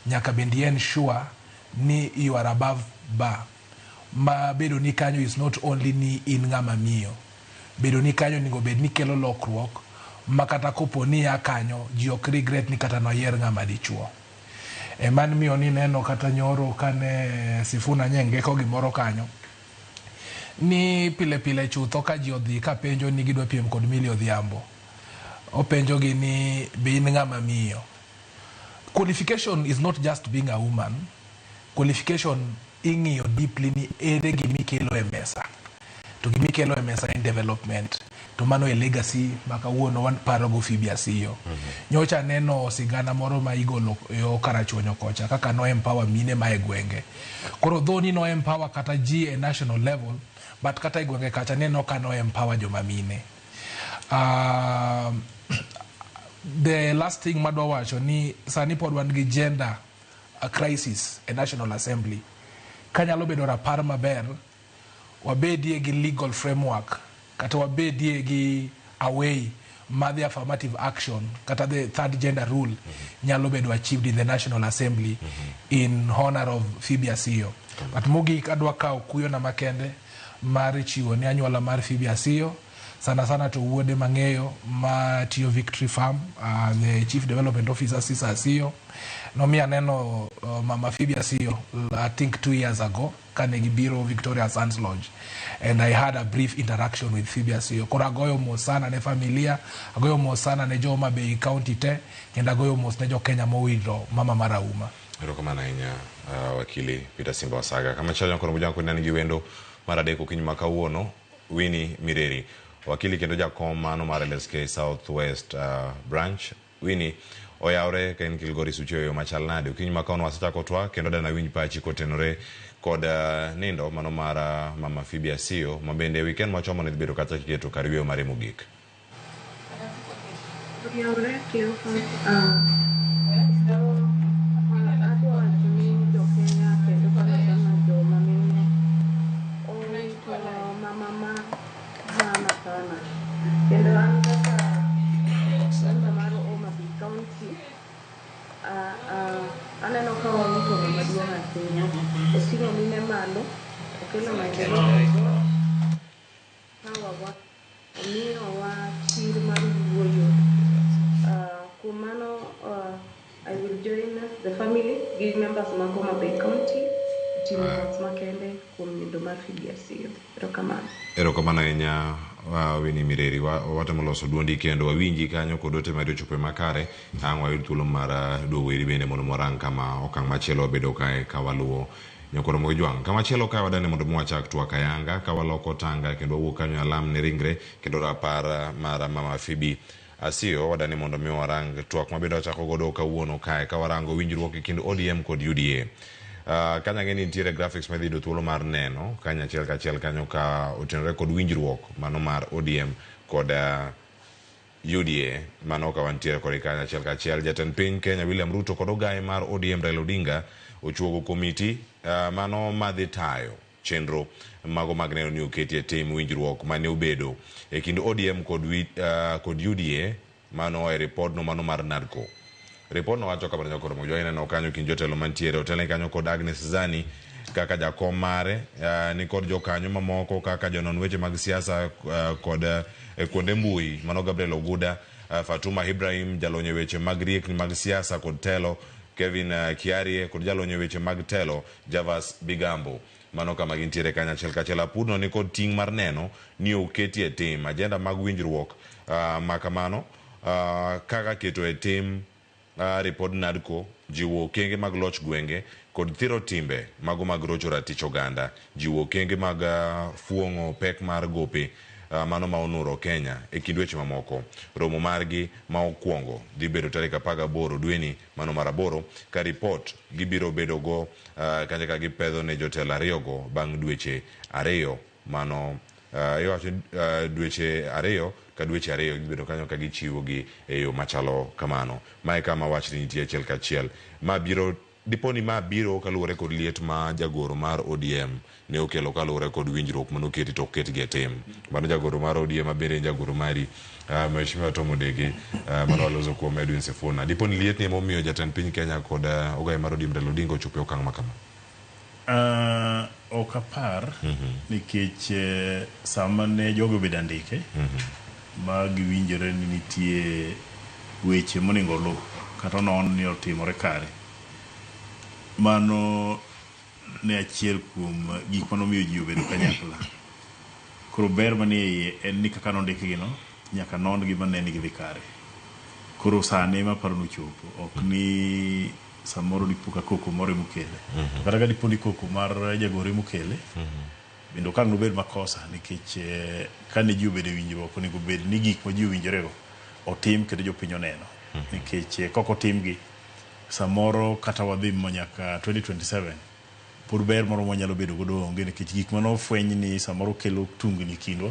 Nyaka bende i ensure ni you are above bar. Ma bedo ni kanyo is not only ni in ng'ama miyo. Bedo ni kanyo onego bed ni kelo lokruok ma kata kopo ni ia kanyo ji ok regret ni kata noyier ng'ama dichuo. Ema miyo nineno kata nyoro kane Sifuna nye ngeko gimoro kanyo ni pile pile chutho ka ji odhi ka penjo ni gidwa piem kod Millie Odhiambo, openjo gi ni be in ng'ama miyo. Qualification is not just being a woman. Qualification ing'iyo deeply ni ere gimikelo e mesa. To gimikelo e mesa en development. To mano e legacy ma kawuono waparogo Phoebe Asiyo. Nyocha aneno sigana moro ma igolo yo Karachuonyo kocha kaka no empower mine ma e gwenge. Koro though ni no empower kata ji e national level, but kata e gwenge kacha neno ka no empower joma mine. The last thing madwa wacho ni sani pod wan gi gender crisis e National Assembly. Kanyalo bedo rapar maber, wabedie gi legal framework kata wabedie gi a way ma the affirmative action kata the third gender rule nyalo bedo achieved in the National Assembly in honor of Phoebe Asiyo. But mogik adwa kawo kuyo na makende mar chiwo ne anyuola mar Phoebe Asiyo sana sana to wuode mang'eyo ma tiyo Victory Farm, the chief development officer Sisa Asiyo nomiyo aneno mama Phoebe Asiyo, I think 2 years ago, kane gibiro Victoria Sands Lodge, and I had a brief interaction with Phoebe Asiyo. Koro agoyo mos sana ne familia, agoyo mos sana ne jo Homa Bay County te, kendo agoyo mos ne jo Kenya mowito mama marahuma. Erokamano ahinya, wakili Peter Simba Wasaga. Kamachielo nyakoro Mojang kod nigi wendo mar adek okinyi ma kawuono, Winnie Mireri, wakili kendo jakom mano mar LSK South West Branch. Winnie, oyawre ka in Kilgoris uchiewo e yo machal nade? Okinyi ma kawuono wasechako twak kendo dana winj pachi kotenore kod nindo mano mar mama Phoebe Asiyo ma bende weekend machomo ne dhi bedo kacha kiketo kar yweyo mare mogik. Oyawre Cleophas, adwa wacho ni jo-Kenya kendo sana sana joma mine owito mama ma maana sana. Kendo an kaka member mar Homa Bay County, aneno ka wawito ng'ama duong' ahinya. Oting'o mine malo, okelo maendeleo e power wa, omiyowa chir mar wuoyo. Kuom mano, I will join the family gi members mag Homa Bay County e timo mos makende kuom nindo mar Phoebe Asiyo. Erokamano. Erokamano ahinya, Winnie Mireri. Watemo loso duondi kendo wawinji kanyo kod ote mari ochopo makare. Ang' wayud thuolo mar duogo iri bende mondo warang kama okang' machielo wabedo kae ka waluwo nyakoro Mojwang'. Kama chielo kae wadane mondo mi wachak twak ayanga ka waloko tanga kendo wawuok kanyo e alam ne ringre kendo rapar mar mama Phoebe Asiyo. Wadani mondo mi warang twak mabende wachako godo kawuono kae ka warango winjruok e kind ODM kod UDA. Kanyo ang'e ni nitiere graphics ma idhi yudo thuolo mar neno kanyo achiel kachiel kanyo ka otenore kod winjruok mano mar ODM kod UDA mano ka wantiere kode kanyo achiel kachiel. Jatend piny Kenya William Ruto kod ogaye mar ODM Raila Odinga ochuogo komiti mano madhi tayo chenro mago mag neno ni oketi e tim winjruok mane obedo e kind ODM kod UDA mano e ripodno mano mar NADCO. Ripodno wacho kamano nyakoro Mojwang' ineno kanyo kind jotelo mantiere otelne kanyo kod Agnes Zani kaka jakom mare, ni kod jokanyo mamoko kaka jonon weche mag siasa kod kuonde mbui mano Gabriel Oguda, Fatuma Ibrahim jalony e weche mag riekni mag siasa kod telo, Kevin Kiarie kod jalony e weche mag telo Javas Bigambo. Mano kama gintiere kanyo achiel kachiel. Apudno ni kod ting' mar neno ni oketi e tim agenda mag winjruok ma kamano, kaka keto e tim ripod NADCO, jiwo okenge mag loch gwenge kod thiro timbe mago mag rocho ratich oganda, jiwo okenge mag fuong'o pek mar gope mano ma onuro Kenya e kind weche mamoko. Romo margi ma okwongo dhi bedo tarik 18 dweni mano mar aboro ka ripot gibiro bedo go kanyo ka gipedho ne jotelo ariyogo bang' dweche 2 mano iwacho dweche 2 ka dweche 2 gibedo kanyo ka gichiwo gi e yo machalo kamano. Mae kama wachni nitie achiel kachiel. Ma biro Dipo ni ma biro kaluwore kod liet ma jagoro mar ODM ne okelo kaluwore kod winjruok mane oketi to ok ketgi e tim. Mano jagoro mar ODM ma bende en jagoro mari Mheshimiwa Tom Odege mane waloso kuom Edwin Sifuna. Dipo ni liet ni ema omiyo jatend piny Kenya kod ogaye mar ODM Raila Odinga ochopo e okang' ma kama? Ok apar nikech sama ne jogo obedo andike ma giwinjore ni nitie weche monego oluw kata onon ni otimore kare. Mano ne achiel kuom gik manomiyo ji obedo kanyakla. Koro ber manie iye en ni kaka nondikgi no, nyaka non gi mane ni gidhi kare. Koro sani ema aparo ni ochopo. Ok ni samoro dipo ka koko moro emokele. To kata ka dipo ni koko mar jagoro emokele, bende okang' nobed makosa nikech kane ji obedo e winjruok onego bed ni gik ma ji owinjorego otim kendo jopiny oneno. Nikech kok otimgi, samoro kata wadhi nyaka 2027 pod ber moro mwanyalo bedo godo onge nikech gik mane ofweny ni samoro kelo tungni e kindwa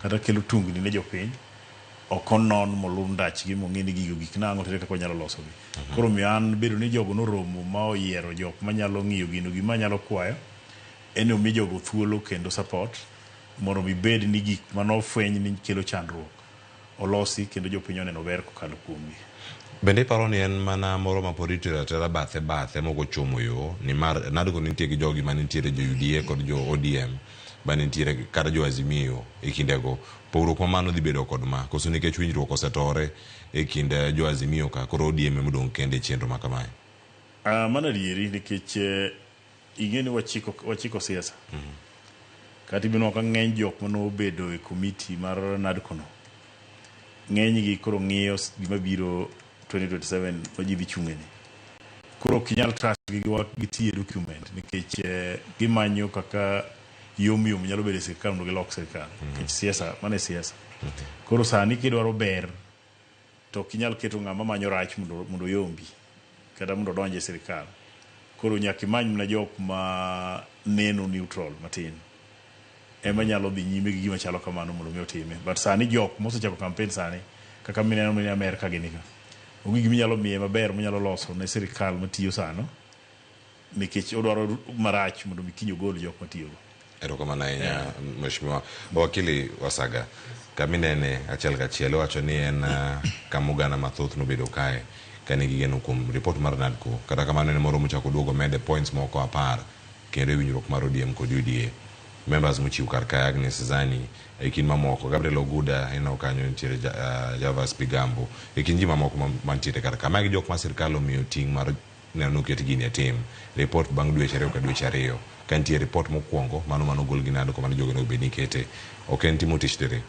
kata kelo tungni ne jopiny ok onon moluw ndachgi mong'e ni gigo gik nang'o to ere kaka wanyalo losogi. Koro omiyo an bedo ni jogo noromo ma oyiero jok manyalo ng'iyo gino gima anyalo kwayo en ni omi jogo thuolo kendo support mondo mi bed ni gik mane ofweny ni kelo chandruok olosi kendo jopiny oneno ber kokalo kuomgi. Bende iparo ni en mana moro ma pod itero atera bathe bathe mok ochomo yo nimar NADCO nitie gi jogi manitiere jo UDA kod jo ODM manitiere kata jo Azimio e kindego. Pogruok ma mano dhi bedo kod ma koso nikech winjruok osetore e kind jo Azimio ka koro ODM ema odong' kende e chenro ma kamae. Mano adieri nikech ing'e ni wachiko siasa. Kata ibiro neno ka ng'eny jok mane obedo e komiti mar NADCO no ng'eny gi koro ng'iyo gima biro 2027 ma ji dhi chung'e ni. Koro ok inyal trust gi gi tiyo e document nikech gimanyo kaka yom yom nyalo bedo e sirikal mondo gilok sirikal. Nikech siasa, mano e siasa. Koro sani kidwaro ber to ok inyal keto ng'ama manyo rach mondo oyombi kata mondo odonj e sirikal. Koro nyaka imany mana jok ma neno neutral matin ema nyalo dhi nyime gi gima chalo kamano mondo mi otime. But sani jok mosechako campaign sani kaka mineno ni Amerka gini ka onge gima inyalo miye maber monyalo loso ne sirikal matiyo sano nikech odwaro marach mondo mi kiny ogol jok matiyogo. Erokamano ahinya Mheshimiwa Wakili Wasaga. Kaminene achiel kachiel iwacho ni en kama oganda mathoth nobedo kae kane gigeno kuom report mar NADCO. Kata kamano en moro mochako duogo mede points moko 10 kendo e winjruok mar ODM kod UDA. Members mochiw kar kae Agnes Zani e kind mamoko Gabriel Oguda ineno kanyo nitiere Javas Pigambo e kind ji mamoko mantiere kar ka. Magi jok ma sirkal omiyo ting' mar neno ni oket gini e tim. Report bang' dweche 2 ka dweche 2. Ka nitie report mokwongo mano manogol gi NADCO mano jogo onego bed ni kete. Ok en timo tich diriyo.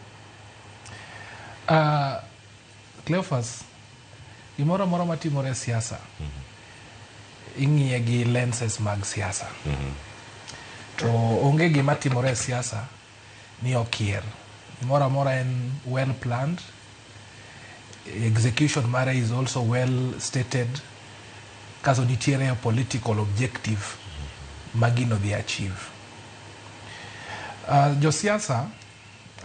Cleophas, gimoro amora matimore e siasa ing'iye gi lenses mag siasa. To onge gima timore e siasa ni okier. Gimoro amora en well planned. Execution mare is also well stated. Kaso nitiere a political objective ma gino dhi achieve. Josiasa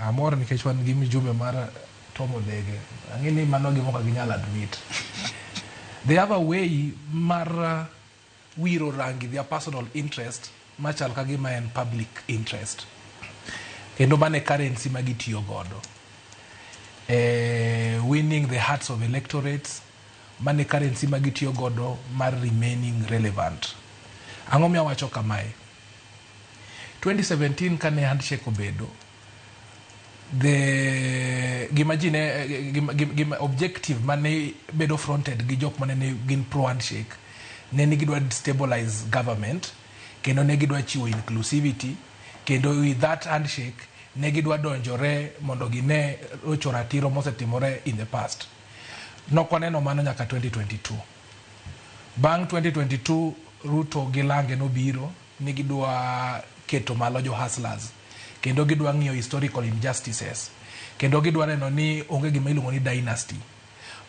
amor nikech wan gi mjumbe mar Tom Odege. Ang'e ni mano gima ok ginyal admit. They have a way mar wiro rangi their personal interest machal ka gima en public interest. Kendo mano e currency ma gitiyo godo. Winning the hearts of electorates, mano e currency ma gitiyo godo mar remaining relevant. Ang'o miyo awacho kamae? 2017 kane handshake obedo, the gima ji ne gima objective mane bedo fronted gi jok mane ne gin pro handshake ne ni gidwa stabilize government kendo ne gidwa chiwo inclusivity kendo with that handshake ne gidwa donjore mondo gine rocho ratiro mosetimore in the past. Nok waneno mano nyaka 2022. Bang' 2022 Ruto gi lange nobiro ni gidwa keto malo jo hustlers kendo gidwa ng'iyo historical injustices kendo gidwa neno ni onge gima iluongo ni dynasty.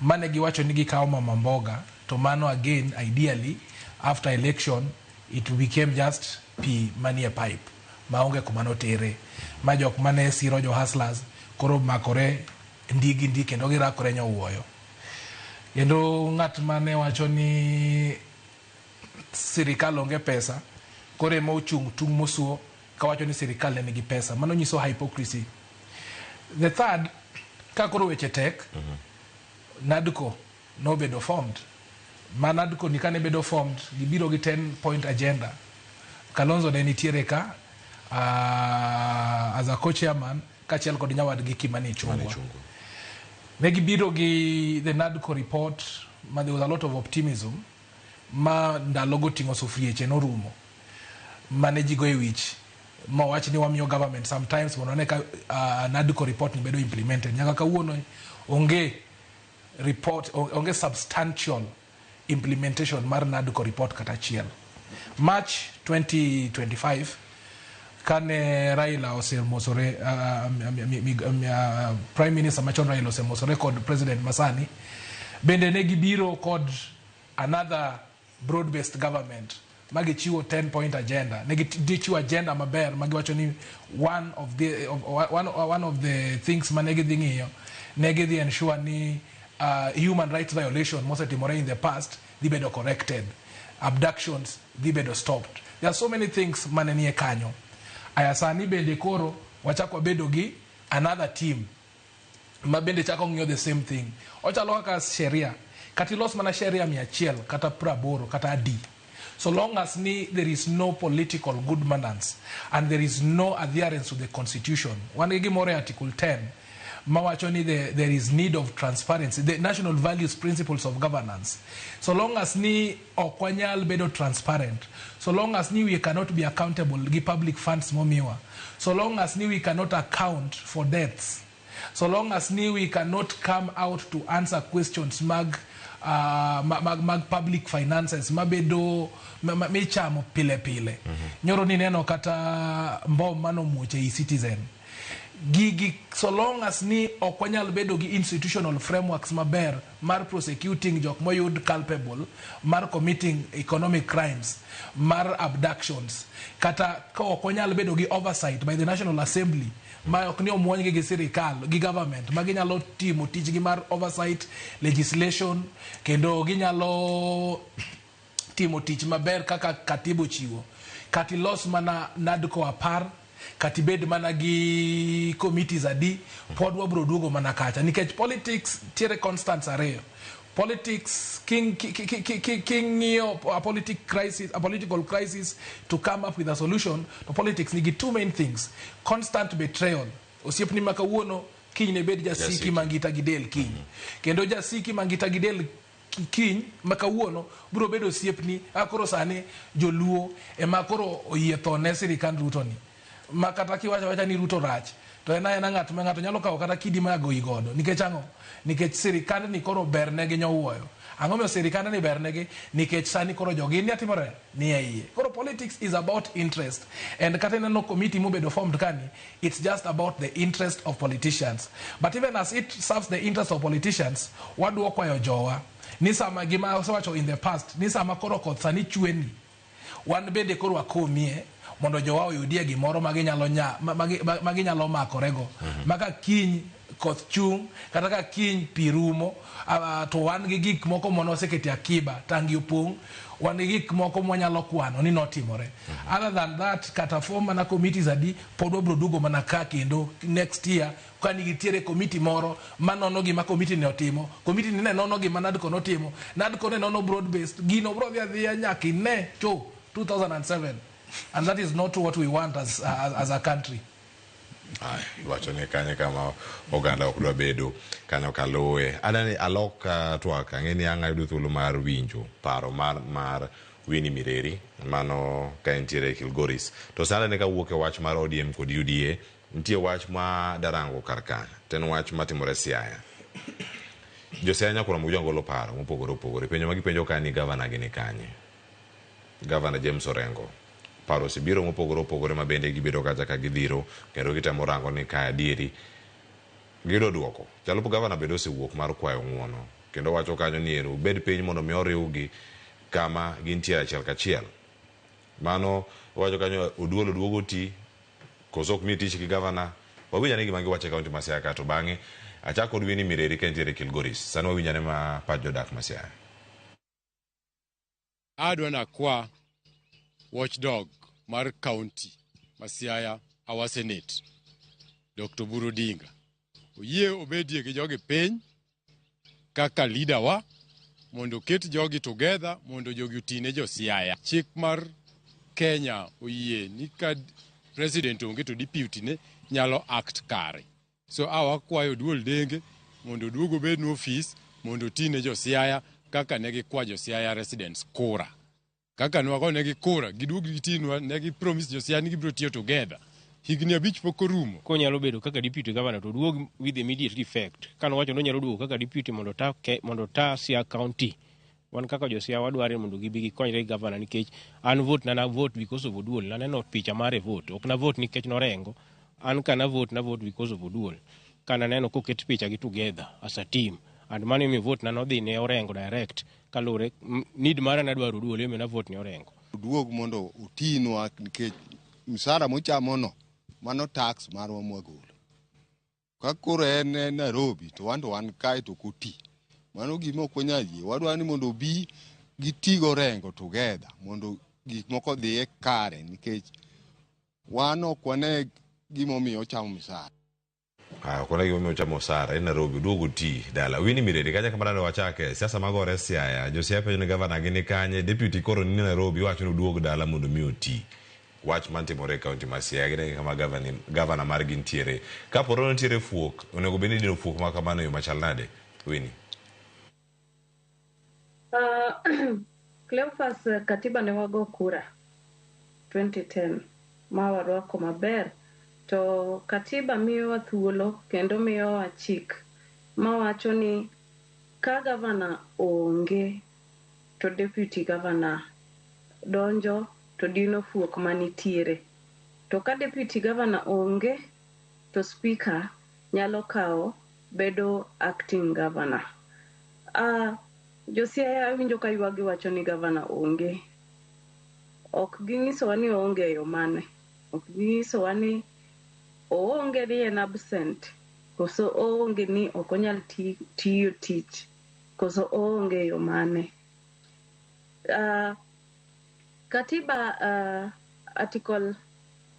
Mane giwacho ni gikawo mama mboga to mano again ideally after election it became just pi manie pipe maonge kuma notere ma jok mane siro jo hustlers koro makore ndi gi ndi kendo girakore nyowuoyo. Kendo ng'at mane wacho ni sirikal onge pesa, koro ema ochung' tung' mosuo kawacho ni sirikal ne nigi pesa. Mano nyiso hypocrisy. The third, ka koro weche tek, NADCO nobedo formed. Ma NADCO ni kane bedo formed, gibiro gi 10 point agenda. Kalonzo ne nitiere ka as a co-chairman kaachiel kod nyawadgi Kimani Ichung'wa. Ne gibiro gi the NADCO report ma there was a lot of optimism ma ndalogo ting'o sufrieche norumo mane ji go e wich ma wach ni wamiyo government sometimes mondo wane ka NADCO report ni bedo implemented. Nyaka kawuono onge report, onge substantial implementation mar NADCO report kata achiel. March 2025 kane Raila osemosore, Prime Minister machon Raila osemosore kod President masani, bende ne gibiro kod another broad based government ma gichiwo 10 point agenda. Ne gichiwo agenda maber ma giwacho ni one of the things mane gidhi ng'iyo, ne gidhi ensure ni human rights violation mosetimore in the past dhi bedo corrected, abductions dhi bedo stopped. There are so many things mane nie kanyo. Aya, sani bende koro wachako wabedo gi another team ma bende chako ng'iyo the same thing. Ochalo kaka sheria, kata ilos mana sheria 100 kata 80 kata adi, so long as ni there is no political good manners and there is no adherence to the constitution. Wan gi gimoro e article 10 mawacho ni there is need of transparency, the national values, principles of governance. So long as ni ok wanyal bedo transparent, so long as ni we cannot be accountable gi public funds momiwa, so long as ni we cannot account for deaths, so long as ni we cannot come out to answer questions mag public finances mabedo michamo pile pile. Nyoro ni neno kata mbom manomuoch ei Citizen gigi. So long as ni ok wanyal bedo gi institutional frameworks maber mar prosecuting jok moyud culpable mar committing economic crimes, mar abductions, kata ka ok wanyal bedo gi oversight by the National Assembly ma ok ni omuonygi gi sirikal gi government ma ginyalo timo tijgi mar oversight legislation kendo ginyalo timo tich maber kaka katiba ochiwo, kata ilos mana NADCO 10, kata ibed mana gi committees adi, pod wabro duogo mana kacha nikech politics tiere constants ariyo. Politics king'iyo a political crisis to come up with a solution to politics nigi two main things: constant betrayal, osiepni ma kawuono kiny ne bed jasiki Jasiki. Mangita gi del kiny, kendo jasiki mangita gi del kiny ma kawuono biro bedo osiepni. A koro sani joluo ema koro oyie tho ne sirikand Ruto ni, ma kata kiwacho awacha ni Ruto rach to en aena ng'at ma ng'ato nyalo kawo kata kidi ma goyi godo. Nikech ang'o? Nikech sirikandni koro bernegi nyowuoyo. Ang'o miyo sirikandni bernegi? Nikech sani koro jogi ni atimore ni e iye. Koro politics is about interest, and kata ineno committee mobedo formed kani, it's just about the interest of politicians. But even as it serves the interest of politicians, wadwa kwayo jowa ni sama gima osewacho in the past ni sama koro koth sani chweni, wan bende koro wakomie mondo jowa oyudie gimoro ma ginyalo nya ma ginyalo makorego ma ka kiny koth chung' kata ka kiny pi rumo, to wan gi gik moko mane osekete akiba, tangi opong', wan gi gik moko mwanyalo kwano ni notimore. Other than that, kata form mana committees adi, pod wabro duogo mana ka kendo next year ka nitiere committee moro manono gima committee ne otimo, committee ni ne nono gima NADCO notimo, NADCO ne nono broad based gino bro dhi adhiya nyaka ine cho 2007, and that is not what we want as a country. Ay, iwacho ni kanyo kama oganda ok dwa bedo kanyo kaluwe. Adani alok twak, ang'e ni ang' ayudo thuolo mar winjo paro mar Winnie Mireri mano ka entiere e Kilgoris. To sani ne kawuok e wach mar ODM kod UDA, nitie wach ma darango kar ka, to en wach matimore Siaya. Jo Siaya nyakoro Mujwa golo paro mopogore opogore. Penjo ma gipenjo ka ni gavana gi ni kanye? Gavana James Orengo. Paro osebiro mopogore opogore ma bende gibedo kacha ka gidhiro kendo gitemo rango ni ka adieri giyudo duoko. Jalup gavana bende osewuok mar kwayo ng'uono kendo wacho kanyo ni ero obed piny mondo mi oriwgi kama gintiere achiel kachiel. Mano wacho kanyo Oduol oduogo ti koso ok mi tich gi gavana. Wawinj ane gima giwacho e kaunti ma Siaya ka to bang'e achak kod Winnie Mireri ka entiere Kilgoris. Sani wawinj ane ma pach jodak ma Siaya. Adwa nakwa watchdog mar county ma Siaya, our senate, Dr. Oburu Odinga. Oyie obedie gi jogi piny kaka leader wa mondo oket jogi together mondo jogi otine jo Siaya. Chik mar Kenya oyie ni ka president onge to deputy ne nyalo act kare. So awakwayo Oduol Denge mondo oduog obednu ofis mondo otine jo Siaya kaka ne gikwa jo Siaya residents kura. Kaka nwagonegi kura, giduog gitinwa, ne gi promise jo Siaya ni gibiro tiyo together. Higni 5 pok orumo. Konyalo bedo kaka deputy governor to oduog with immediate effect. Kanowacho ni onyalo duogo kaka deputy mondo ta Siaya County. Wan kaka jo Siaya wadware mondo gibi gikonyre gi governor nikech an vote na vote because of Oduol. Naneno picha mare vote. Ok na vote nikech norengo. An ka na vote na vote because of Oduol. Kananeno koket picha gi together as a team. And mano emomiyo vote na nodhi ne Orengo direct kaluwore need mara nadwaro Oduol emomiyo na vote ne Orengo. Oduog mondo otinwa nikech msara mochamono mano tax marwa mwagolo. Ka koro en Nairobi to wan to wan kae to ok oti. Mano gima ok wanyal yie. Wadwaro ni mondo obi giti gi Orengo together mondo gik moko odhiye kare nikech wan ok wane gimomiyo ochamo misara. Ok wane gimomiyo ochamo osara en Nairobi oduog oti dala. Winnie Mireri kacha kamano ne wachake siasa magore Siaya. Jo Siaya penjo ni gavana gi ni kanye, deputy koro ni Nairobi iwacho ni oduog dala mondo mi oti. Wach mantimore e kaunti ma Siaya gi kama gavana margi nitiere. Kaporo nitiere fuok, onego bed ni idino fuok ma kamano e yo machal nade? Winnie. Cleophas, katiba ne wago kura 2010 ma warwako maber, to katiba miyowa thuolo kendo miyowa chik mawacho ni ka gavana onge to deputy governor donjo to dino fuok manitiere. To ka deputy governor onge to speaker nyalo kawo bedo acting governor. Jo Siaya winjo ka ywak giwacho ni governor onge. Ok ginyisowa ni oonge e yo mane. Ok ginyisowa ni oonge ni en absent, koso oonge ni ok onyal tiyo tich, koso oonge e yo mane. Katiba Article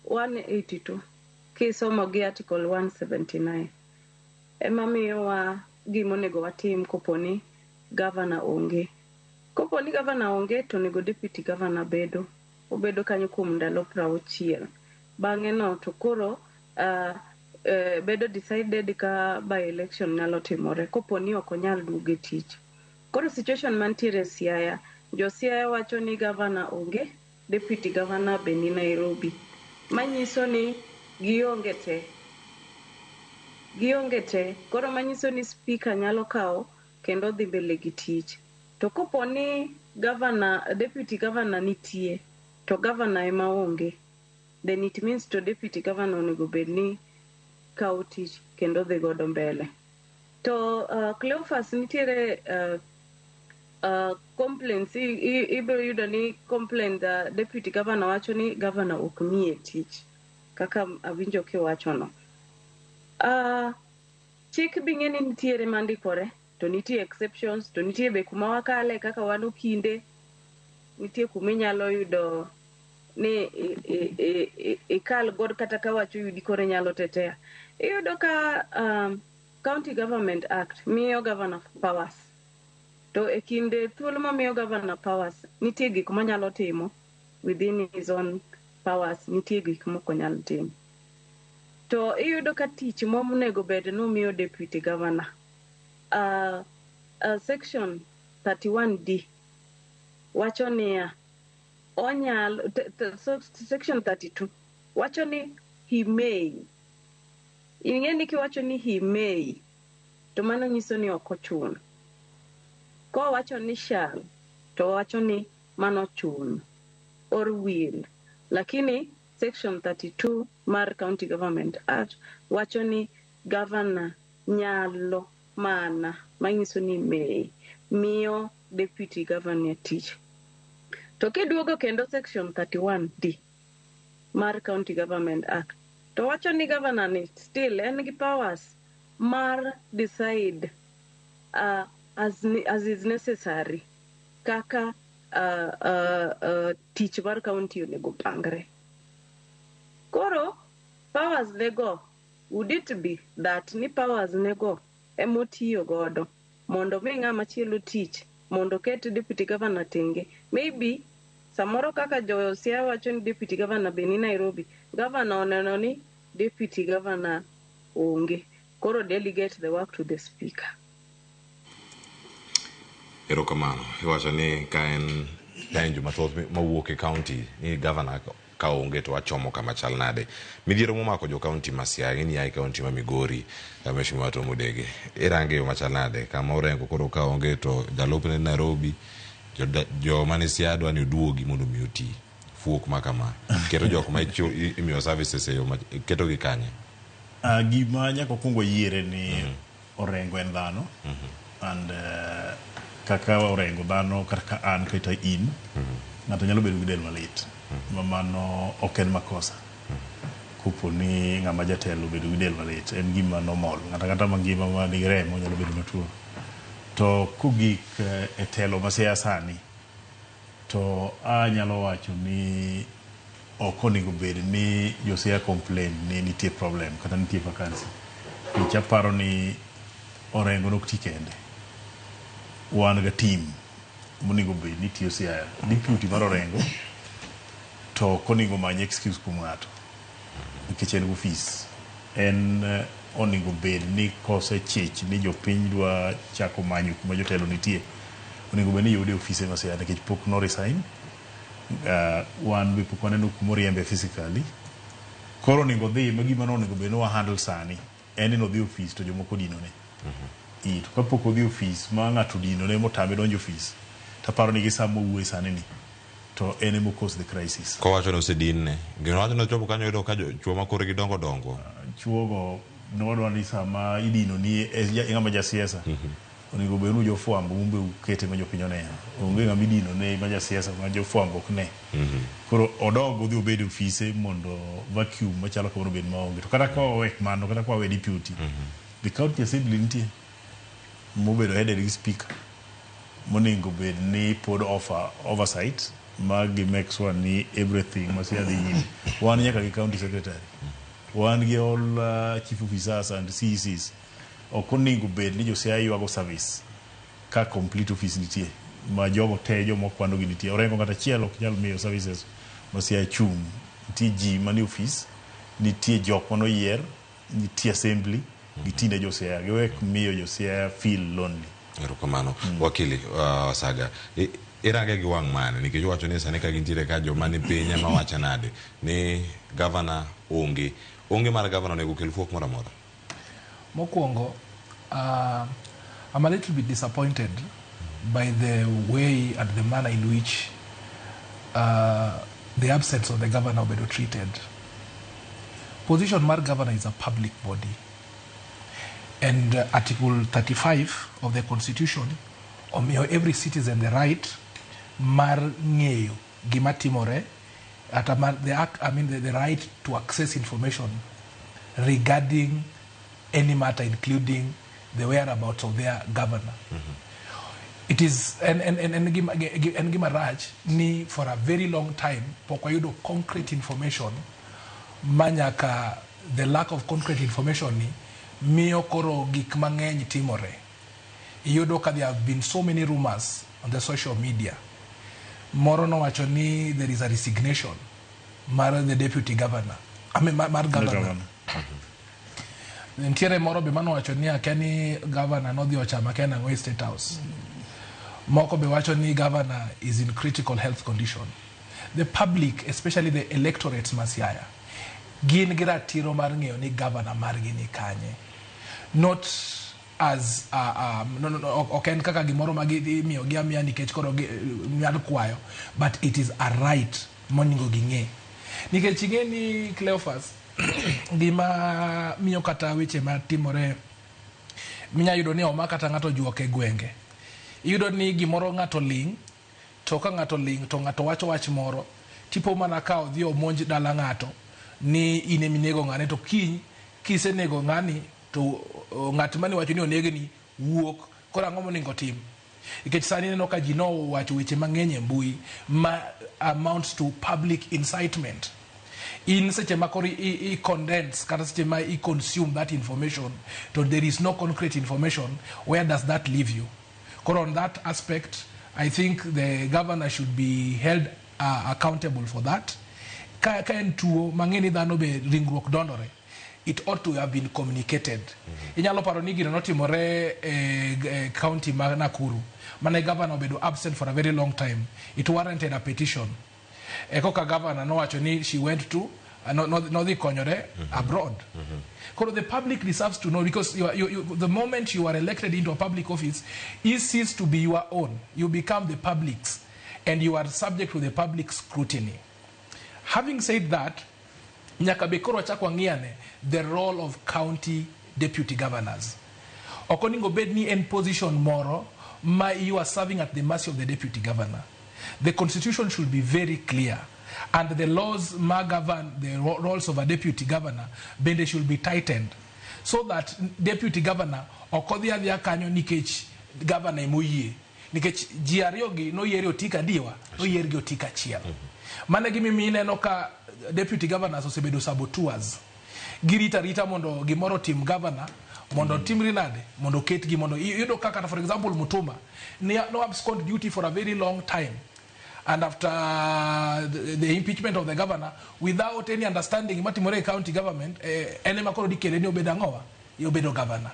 182 kisomo gi Article 179 ema miyowa gima onego watim koponi governor onge. Koponi governor onge to onego deputy governor bedo. Obedo kanyo kuom ndalo 60. Bang'e no to koro bedo decided ka by election nyalo timore koponi ok onyal duogo e tich. Koro situation mantiere Siaya, jo Siaya wacho ni governor onge, deputy governor be ni Nairobi. Manyiso ni gionge te. Gionge te. Koro manyiso ni speaker nyalo kawo kendo dhi mbele gi tich. To koponi governor, deputy governor nitie, to governor ema onge, then it means to deputy governor onego bed ni kawo tich kendo dhi godo mbele. To Cleophas nitiere complaints, ibiro yudo ni complaint deputy governor wacho ni governor ok miye tich kaka awinjo kiwachono. Chik bing'e ni nitiere mandikore, to nitie exceptions, to nitie be kuma wakale kaka wan okinde, nitie kuma inyalo yudo ni ikal god kata ka wach oyudi koro inyalo tetea. Iyudo ka County Government Act miyo governor powers. To e kinde thuolo mamiyo governor powers, nitie gik monyalo timo within his own powers, nitie gik mok onyal timo. To iyudo ka tich monego bed ni omiyo deputy governor, section 31D wacho niya, onyalo, so section 32 wacho ni he may. Ing'e ni kiwacho ni he may, to mano nyiso ni ok ochuno. Kowacho ni shall, to wacho ni mano chuno or will. Lakini section 32 mar County Government Act wacho ni governor nyalo mana, manyiso ni may, miyo deputy governor tich. To kiduogo kendo section 31D mar County Government Act, to wacho ni governor ni still en gi powers mar decide as is necessary kaka Tich mar county onego pangre. Koro powers nego, would it be that ni powers nego emotiyo godo mondo mi ng'ama chielo tich mondo oket deputy governor tenge? Maybe samoro kaka jo Siaya wacho ni deputy governor be ni Nairobi, governor oneno ni deputy governor onge, koro delegate the work to the speaker. Erokamano. Iwacho ni ka en penjo mathoth mawuok e county ni governor ka onge to wachomo kama chal nade. Midhiero momako jo county ma Siaya ni e county ma Migori, Mheshimiwa Tom Odege. Irange yo machal nade kama Orengo koro ka onge to jalupne Nairobi, joma ni Siaya dwa ni oduogi mondo mi oti. Fuok ma kama. Keto jok ma imiyo services e yo keto gi kanye? Gima nyaka wakwong wayiere ni Orengo en dhano and kaka Orengo dhano, kata ka an kata in, ng'ato nyalo bedo gi del malit ma mano ok en makosa. Kopo ni ng'ama jatelo obedo gi del malit en gima normal. Ng'ato ang'ata mangima ma nigi remo nyalo bedo matuo. To kogik e telo ma Siaya sani, to anyalo wacho ni ok onego bed ni jo Siaya complain ni nitie problem kata nitie vacancy. Nikech aparo ni Orengo nok ti kende. Wan ga team monego bed ni tiyo Siaya. Deputy mar Orengo to ok onego many excuse kuom ng'ato nikech en gi ofis. En onego bed ni kosechich ni jopiny dwa chako manyo kuma jotelo nitie, onego bed ni yude e ofise ma Siaya nikech pok no resign. Wan be pok waneno kuma oriembe physically. Koro onego odhi ma gima nonego bed ni wa handle sani en ni nodhi ofis to jomoko odinone. To kapok odhi ofis ma ng'ato odinone motame donjo ofis, taparo ni gi sama wawuoye sani ni to en emo cause the crisis. Kowacho ni osedinne. Gino wacho ni ochopo kanyo yudo ka chuo ma korgi dongo dongo. Chuogo nowadwa ni sama idino ni e ng'ama jasiasa onego bed ni jofwambo un be ukete ma jopiny oneno. Onge ng'ama idino ne ma jasiasa ma jofwambo ok ne. Koro odog odhi obed e ofise mondo vacuum machalo kamano obed maonge. To kata ka wawek mano, kata ka wawe deputy, the county assembly nitie mobedo headed gi speaker monego bed ni pod offer oversight ma gi make sure ni everything ma Siaya dhi nyime. Wan nyaka gi county secretary. Wan gi all chief officers and CECs. Ok onego bed ni jo Siaya ywago service ka complete office nitie ma jogo te joma okwano gi nitie. Orengo ng'ato achiel ok nyal miyo services ma Siaya chung'. Nitie ji manie office, nitie jok manoyier, nitie assembly, gitine jo Siaya. Giwek miyo jo Siaya feel lonely. Erokamano. Wakili Saga, irange gi wang' mane? Nikech iwacho ni sani ka gintiere ka joma ni piny ema wacho nade ni governor onge. Onge mar governor onego kel fuok moro amora. Mokwongo, I'm a little bit disappointed by the way and the manner in which the absence of the governor obedo treated. Position mar governor is a public body. And Article 35 of the Constitution omiyo every citizen the right mar ng'eyo gima timore ata mar the, I mean the right to access information regarding any matter, including the whereabouts of their governor. It is en gima rach ni for a very long time pok wayudo concrete information ma nyaka the lack of concrete information ni miyo koro gik mang'eny timore. Iyudo ka there have been so many rumors on the social media. Moro nowacho ni there is a resignation mar the deputy governor. I mean, mar governor. Governor. Nitiere moro be manowacho ni akia ni governor nodhi ochamo akia nang'o e State House. Moko be wacho ni governor is in critical health condition. The public, especially the electorates ma Siaya, gin gi ratiro mar ng'eyo ni governor margi ni kanye. Not as no, ok en kaka gimoro ma imiyo gi amiya nikech koro nyal kwayo, but it is a right monego ging'e. Nikech ing'e ni Cleophas, gima miyo kata weche matimore minya yudo ni oma kata ng'ato juok e gwenge. Iyudo ni gimoro ng'ato ling', to ka ng'ato ling' to ng'ato wacho wach moro, tipo mana ka odhi omonj dala ng'ato ni in eminego ng'ane, to kiny kisenego ng'ani to ng'at mane wacho ni onegni wuok, koro ang'o monego tim? Nikech sani ineno ka ji nowacho weche mang'eny e mbui ma amounts to public incitement. In seche ma koro i condense kata seche ma i consume that information to there is no concrete information, where does that leave you? Koro on that aspect, I think the governor should be held accountable for that. Ka en tuo mang'e ni dhano be ringruok dondore, it ought to have been communicated. Inyalo paro ni gino notimore e county ma Nakuru mane governor obedo absent for a very long time. It warranted a petition. E koka governor nowacho ni she went to nodhi konyore abroad. Koro the public deserves to know, because you are, you, you, the moment you are elected into a public office, it ceases to be your own. You become the public's, and you are subject to the public scrutiny. Having said that, nyaka be koro wachak wang'iyane the role of county deputy governors. Ok onego bed ni en position moro ma you are serving at the mercy of the deputy governor. The constitution should be very clear, and the laws ma govern the roles of a deputy governor bende should be tightened, so that deputy governor ok odhi adhiya kanyo nikech governor emoyie, nikech ji ariyo gi noyier e otika adiwa noyier gi otika achiel. Mano e gimomiyo ineno ka deputy governors osebedo saboteurs. Girito arita mondo gimoro otim governor mondo timri nade mondo oketgi mondo iyudo ka kata, for example, Mutuma no abscond duty for a very long time, and after the impeachment of the governor, without any understanding matimore e county government, en ema koro dikele ni obedo ang'owa obedo governor.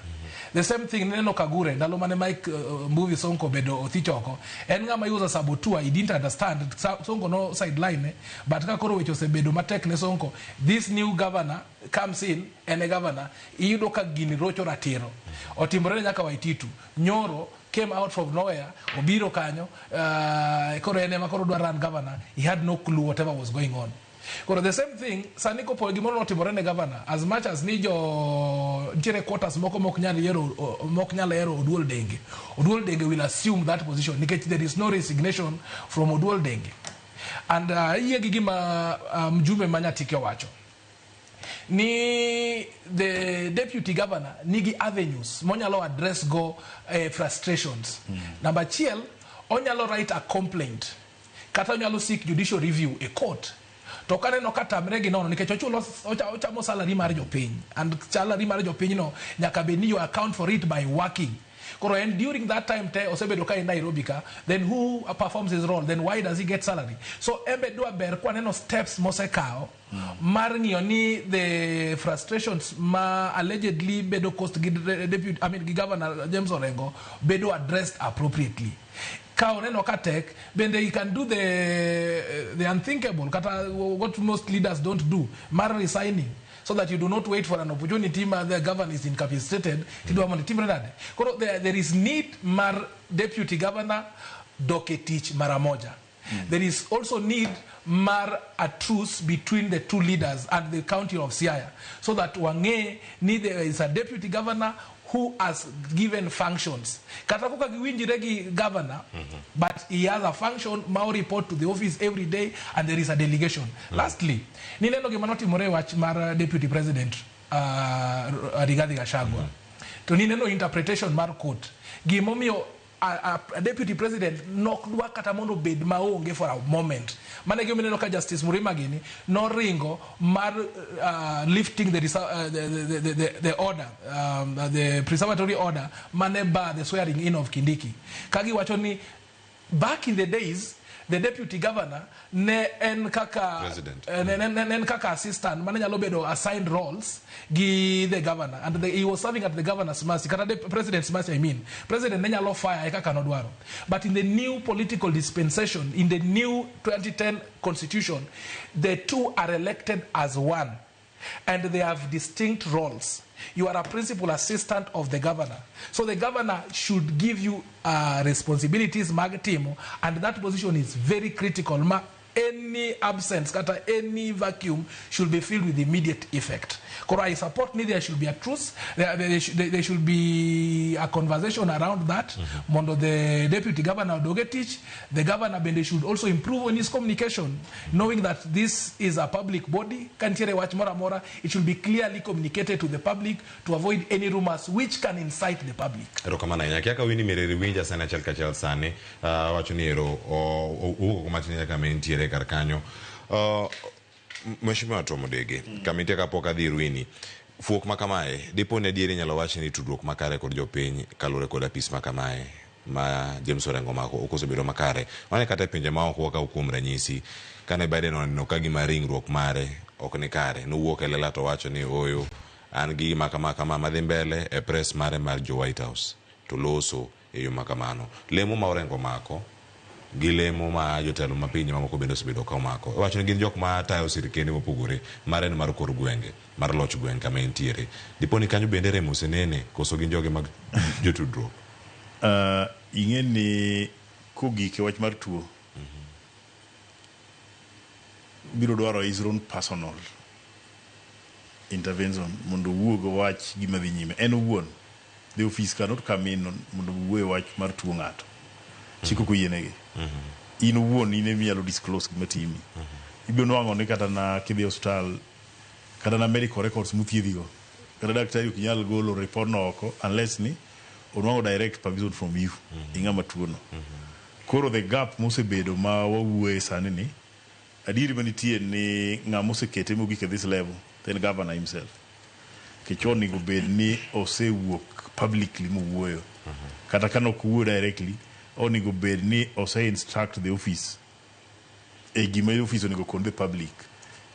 The same thing neno Kagure ndalo mane Mike Mbuvi Sonko obedo othich oko, en ng'ama use a saboteur. He didn't understand. Sonko no sideline, but ka koro weche osebedo matek ne Sonko, this new governor comes in, en e governor. Iyudo ka gini rocho ratiro. Otimore nyaka Waititu nyoro, came out from nowhere, obiro kanyo, koro en ema koro dwa run governor. He had no clue whatever was going on. Koro the same thing sani kopo gimoro notimore ne governor, as much as ni jo nitiere quarters moko mok nyal yiero mok nyal hero Oduol Denge, Oduol Denge will assume that position nikech there is no resignation from Oduol Denge. And ayie gi gima mjumbe ma Nyatike owacho ni the deputy governor nigi avenues monyalo address go frustrations. Number achiel, onyalo write a complaint kata onyalo seek judicial review e court. To kaneno ka tamre gi nono nikech ochulo ochamo salary mar jopiny, and salary mar jopiny no nyaka bed ni you account for it by working. Koro en during that time te osebedo ka en Nairobi ka, then who performs his role? Then why does he get salary? So embe dwa ber kwaneno steps mosekawo mar ng'iyo ni the frustrations ma allegedly bedo caused gi deputy, I mean, gi Governor James Orengo bedo addressed appropriately. Ka oneno ka tek bende, he can do the unthinkable, kata what most leaders don't do, mar resigning, so that you do not wait for an opportunity ma the governor is incapacitated tidwa mondo itimre nade. Koro there is need mar deputy governor dok e tich mara moja. There is also need mar a truce between the two leaders and the county of Siaya, so that wang'e ni there is a deputy governor who has given functions. Kata koka giwinjre gi governor, but he has a function ma report to the office every day, and there is a delegation. Lastly, nineno gima notimore e wach mar deputy president Rigathi Gachagua. To nineno interpretation mar court. Gimomiyo a deputy president nok dwa kata mondo obed maonge for a moment. Mano e gima ineno ka Justice Murima gini noringo mar lifting the order, the preservatory order mane bar the swearing in of Kindiki. Ka giwacho ni back in the days the deputy governor ne en kaka President. Ne en kaka assistant mane nyalo bedo assigned roles gi the governor, and he was serving at the governor's mercy, kata the president's mercy. I mean, president ne nyalo fire e kaka nodwaro. But in the new political dispensation, in the new 2010 constitution, the two are elected as one and they have distinct roles. You are a principal assistant of the governor. So the governor should give you responsibilities mag timo, and that position is very critical. Ma Any absence kata any vacuum should be filled with immediate effect. Koro I support ni there should be a truce, there should be a conversation around that mondo the deputy governor odog e tich. The governor bende should also improve on his communication, knowing that this is a public body. Ka nitiere wach moro amora, it should be clearly communicated to the public to avoid any rumors which can incite the public. Erokamano ahinya. Kia ka Winnie Mireri winja sani achiel kachiel sani, wacho ni ero owuok matin nyaka kama entiere kar kanyo. Mheshimiwa Tom Odege, kama intie kapok adhi ir Winnie, fuok ma kamae, dipo ni adieri inyalo wach ni tudruok makare kod jopiny kaluwore kod apis ma kamae ma James Orengo omako ok osebedo makare. Wane kata e pinje maoko wakaw kuom ranyisi, kane Biden oneno ka gima ringruok mare ok ni kare, nowuok e lela to owacho ni ooyo, an gi gima kama kama madhi mbele e press mare mar jo White House to loso e yo ma kamano. Lemo ma Orengo omako gi lemo ma jotelo ma pinje mamoko bende osebedo ka omako. Iwacho ni gin jok ma tayo sirkende mopogore, mare en mar kor gwenge, mar loch gweng' kama entiere. Dipo ni kanyo bende rem osenene koso gin joge mag jotudruok? Ing'e ni kogik e wach mar tuo, biro dwaro his own personal intervention mondo owuog owach gima dhi nyime. En owuon, the office cannot come in mondo owuo e wach mar tuo ng'ato. Chik ok oyienegi. In owuon in ema inyalo disclose gima timi. Ibiro nwang'o ni kata na kidhi e osiptal, kata na medical records mothiedhigo, kata daktari ok nyal golo report no oko unless ni onwang'o direct permission from you, ing'ama tuo no. Koro the gap mosebedo ma wawuoye sani ni, adieri manitie ni ng'ama osekete mogik at this level, then governor himself. Nikech onego bed ni osewuok publicly mowuoyo. Kata ka nok owuoyo directly, onego bed ni ose instruct the office e gima office onego kon the public.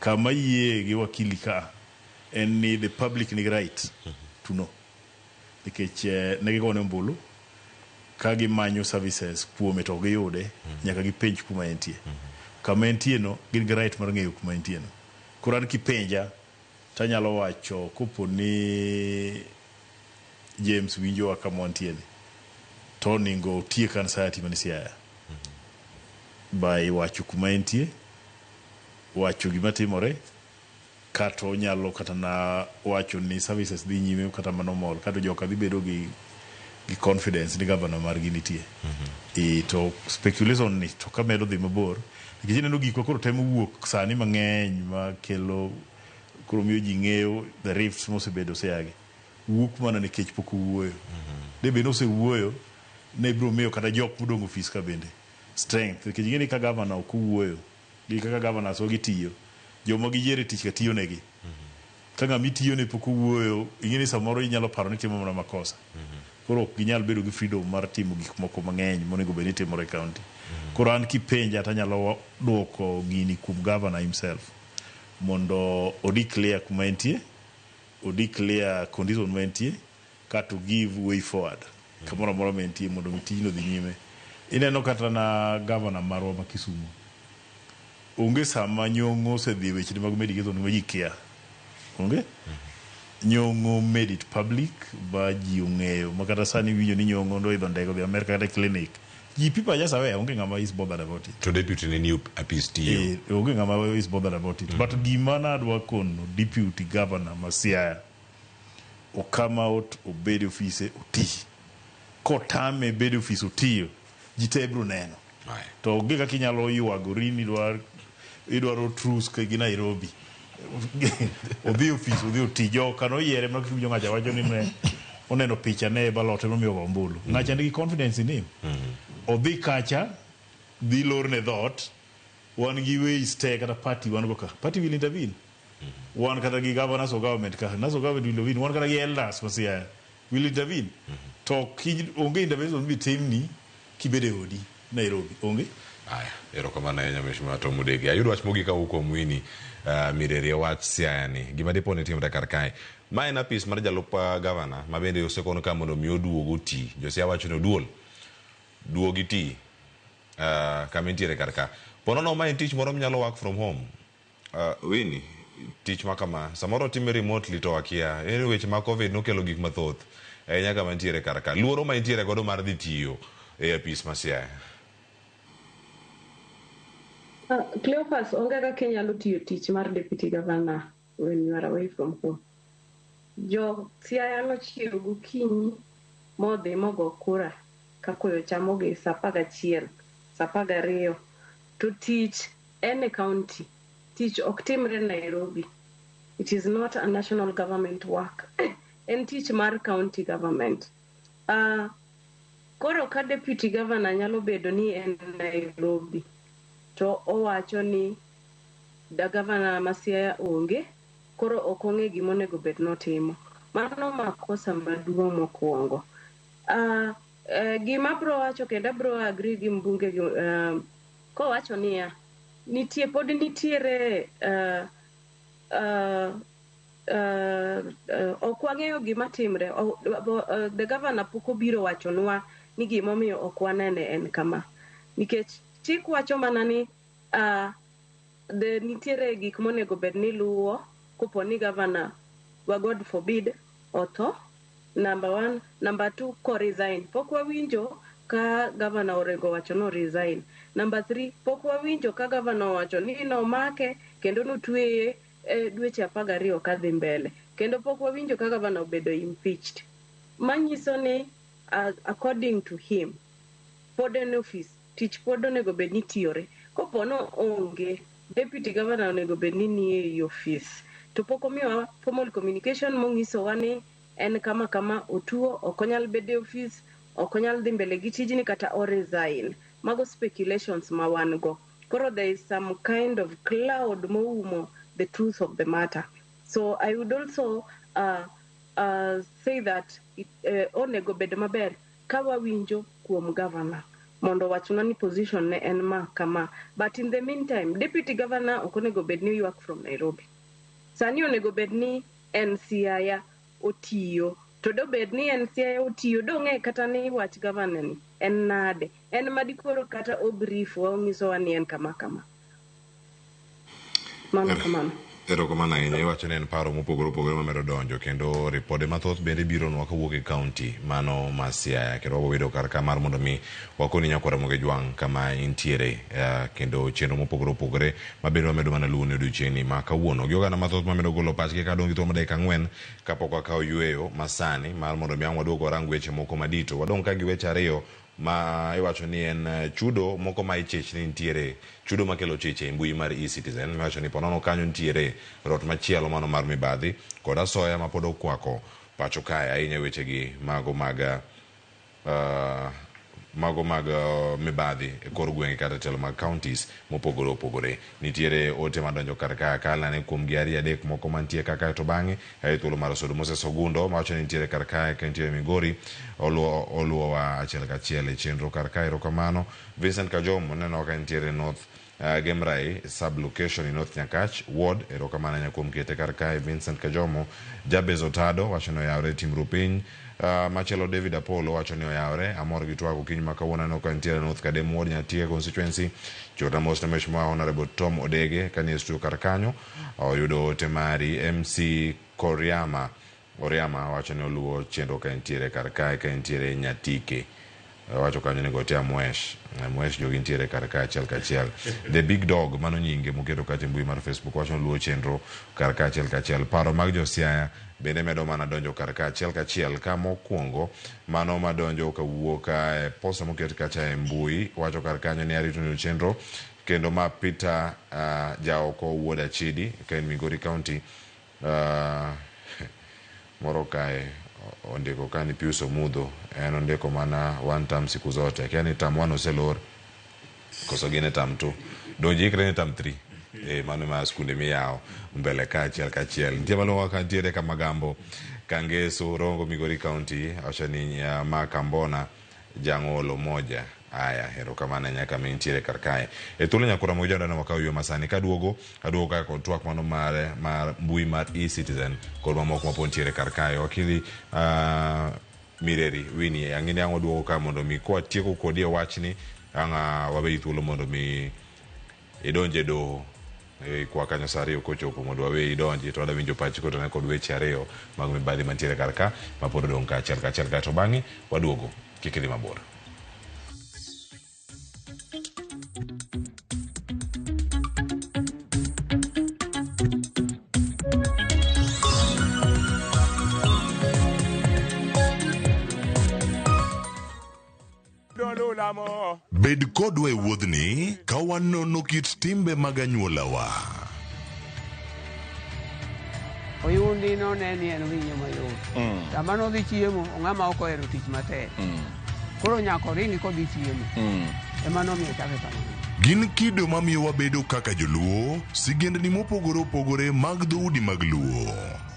Kama yie gi wakili ka en ni the public nigi right to know. Nikech ne gigone ombulu ka gimanyo services kuome to ok giyude, nyaka gipenj kuma entie. Kama entie no, gin gi right mar ng'eyo kuma entie no. Koro an kipenja, tanyalo wacho kopo ni James winjowa kama wantie ni, to onego otiek anxiety mani Siaya. By wacho kuma entie, wacho gima timore, kata onyalo kata na wacho ni services dhi nyime kata mana mol, kata joka dhi bedo gi confidence ni governor margi nitie. E, to speculation ni to kamedo dhi mabor, nikech ineno gikwa koro temo wuok sani mang'eny makelo koro miyo ji ng'eyo the rifts mosebedo Siaya wuok mana nikech pok owuoyo. De bed ni osewuoyo, ne biro miyo kata jok modong' ofis ka bende strength, nikech ing'e ni ka governor ok owuoyo gi kaka governors wa gitiyo, joma giyiero e tich ka tiyo negi. Ka ng'ama itiyone pok owuoyo, ing'e ni samoro inyalo paro ni timo mana makosa. Koro ok ginyal bedo gi freedom mar timo gik moko mang'eny monego bed ni timore e county. Koro an kipenja tanyalo duoko gini kuom governor himself mondo o declare kuma entie, o declare condition ma entie, kato give way forward kamoro amora ma entie mondo mi tijno dhi nyime. Ineno kata na governor marwa ma Kisumu, onge sama Nyong'o osedhi e wechene mag medication ma ji kia. Onge? Nyong'o made it public ba ji ong'eyo ma kata sani iwinjo ni Nyong'o ndo idho ndege odhi Amerika kata e clinic. Ji people are just aware, onge ng'ama is bothered about it. To deputy ne ni apis tiyo. Onge ng'ama is bothered about it. But gima nadwa kono deputy governor ma Siaya o come out obed e ofise oti. Kotame bedo e ofis otiyo, ji te biro neno. To onge kaka inyalo ywagori ni idwaro truce ka gi Nairobi. Odhi e ofis, odhi oti. Joka noyiere mana kiwinjo ng'acha wacho ni ne oneno picha ne e ballot emomiyo ogo ombulu. Ng'acha nigi confidence in him. Odhi kacha, dhi lorne dhoot, wan gi ways te kata party wan go ka. Party will intervene. Wan kata gi governors of government ka. National government will intervene. Wan kata gi elders ma Siaya will intervene. To onge intervention mitimni kibedo e odi Nairobi. Onge? Aya, erokamano ahinya Mheshimiwa Tom Odege. Ayudo wach mogik kawuok kuom Winnie Mireri e wach Siaya ni. Gima dipo ni timre kar kae. Ma en apis mar jalup gavana ma bende osekon ka mondo mi oduog oti. Jo Siaya wacho ni oduol. Duogi ti. Kama intiere kar ka. Ponono ma en tich moro minyalo work from home. Winnie, tich ma kama samoro time remotely to wakia. En weche ma Covid nokelo gik mathoth. Ahinya kama intiere kar ka. Luoro ma intiere godo mar dhi tiyo e apis ma Siaya. Cleophas, onge kaka inyalo tiyo tich mar deputy governor when you are away from home. Jo Siaya nochiew gokinyi modhi mogo kura ka koyo chamogi sa 11, sa 12. To tich en e county. Tich ok timre Nairobi. It is not a national government work. En tich mar county government. Koro ka deputy governor nyalo bedo ni en Nairobi to owacho ni da governor ma Siaya onge, koro ok ong'e gima onego bed notimo. Mano makosa maduong' mokwongo. Gima abro wacho kendo abro agree gi mbunge gi, kowacho niya, nitie pod nitiere ok wang'eyo gima timre. The governor pok obiro wachonwa ni gimomiyo ok wanene en kama. Nikech chik wacho mana ni nitiere gik monego bed ni luwo kopo ni governor wa, God forbid, otho. Number one. Number two, ko resign. Pok wawinjo ka governor Orengo owacho no resign. Number three, pok wawinjo ka governor owacho ni nomake kendo notweye e dweche 12 kadhi mbele. Kendo pok wawinjo ka governor obedo impeached. Manyiso ni according to him, pod en office, tich pod onego bed ni tiyore. Kopo no onge, deputy governor onego bed ni nie ei office. To pok omiyowa formal communication monyisowa ni en kama kama otuo, ok onyal bedo e office, ok onyal dhi mbele gi tijni kata o resign. Mago speculations ma wan go. Koro there is some kind of cloud moumo the truth of the matter. So I would also say that onego bed maber ka wawinjo kuom governor mondo owachnwa ni position ne en ma kama. But in the meantime, deputy governor ok onego bed ni ywak from Nairobi. Sani onego bed ni en Siaya otiyo. To dobed ni en Siaya otiyo, dong'e kata ni wach governor ni en nade. En madikoro kata o brief wa onyisowa ni en kama kama. Mano kamano. Erokamano ahinya. Iwacho ni en paro mopogore opogore mamedo donjo kendo ripode mathoth bende bironwa kawuok e kaunti mano ma Siaya, kendo wabiro bedo kar ka mar mondo mi wakoni nyakwar Ramogi Jwang' kama intiere, kendo chenro mopogore opogore mabende wamedo mana luwo ne odiochieng'ni ma kawuono gi oganda mathoth mamedo golo pachgi. Kadong' gi thuolo mar dakika 4 kapok wakawo yweyo masani mar mondo mi ang' waduog warang weche moko madito. Wadong' ka gi weche ariyo ma iwacho ni en chudo moko ma ichich ni nitiere chudo makelo chich e mbui mar eCitizen, miwacho ni ponono kanyo nitiere rot machielo mano mar mibadhi kod asoya ma pod okwako pacho kae ahinya, wechegi mago mag mibadhi e kor gwenge kata telo mag counties mopogore opogore. Nitiere ote madonjo kar ka kalane kuom gi ariyo adek moko mantie kaka, to bang'e e thuolo mar Osudo Moses Ogundo mawacho ni nitiere kar kae ka nitiere Migori oluwowa achiel kachiel e chenro kar kae. Erokamano. Vincent Kajomo neno ka nitiere North Gemrai sub location in North Nyakach ward. Erokamano ahinya kuom kete kar kae, Vincent Kajomo. Jabez Otado wacho ni oyawre timru piny. Machielo David Apollo wacho ni oyawre, amor gi twak okinyi ma kawuono. Aneno ka nitiere North Kadem ward, Nyatiega constituency. Chorna mos ne Mheshimiwa Honorable Tom Odege kanie studio kar kanyo oyudo ote mari. MC Koriama Oriama wacho ni oluwo chenro ka entiere kar kae ka entiere Nyatike. Wacho kanyo ni gote amwesh amwesh jogi nitiere kar ka achiel kachiel. The Big Dog, mano nyinge moketo kacha e mbui mar Facebook, wacho ni oluwo chenro kar ka achiel kachiel. Paro mag josiaya bende medo mana donjo kar ka achiel kachiel. Ka mokwongo mano madonjo kawuok e posta moket kacha e mbui wacho kar kanyo ni arito ni chenro kendo ma Peter Jaoko wuod Achidi ka en Migori County. Moro kae ondiko ka ni Pius Omudho, en ondiko mana "one term siku zote". Akia ni term one oselor koso gin e term two, donji ikre ni term three. Mano ma skunde miyawo mbele ka achiel kachiel. Nitie maluongo ka nitiere Kamagambo Kangeso Rongo Migori County, wacho ni ma Kambona Jang'olo moja. Aya, erokamano nyaka mi nitiere kar kae e thuolo nyakora moja dano wakaw yo masani kaduogo aduogo kaka kod twak mano mar mbui mar eCitizen kod mamoko mapod nitiere kar kae. Wakili Mireri Winnie, ang'e ni ang' waduogo ka mondo mi kwatieko kodi e wachni ang' waweyi thuolo mondo mi idonj e doho kwa kanyo sa 2 kochopo mondo waweyi idonji to wadwa winjo pachi kotene kod weche ariyo mag mibadhi mantiere kar ka mapod odong' ka achiel kachiel kaeto bang'e waduogo. Kik idhi mabor. Bed kodwa e wuodhni ka wanono kit timbe mag anyuolawa. Oyundi none ni en winyo mayot. Sama nodhi chiemo, ong'ama ok ohero tich matek. Koro nyaka oringi kodhi chiemo. Ema nomiyo chake kamano. Gin kido mamiyo wabedo kaka joluo, sigendni mopogore opogore mag dhoudi mag luo.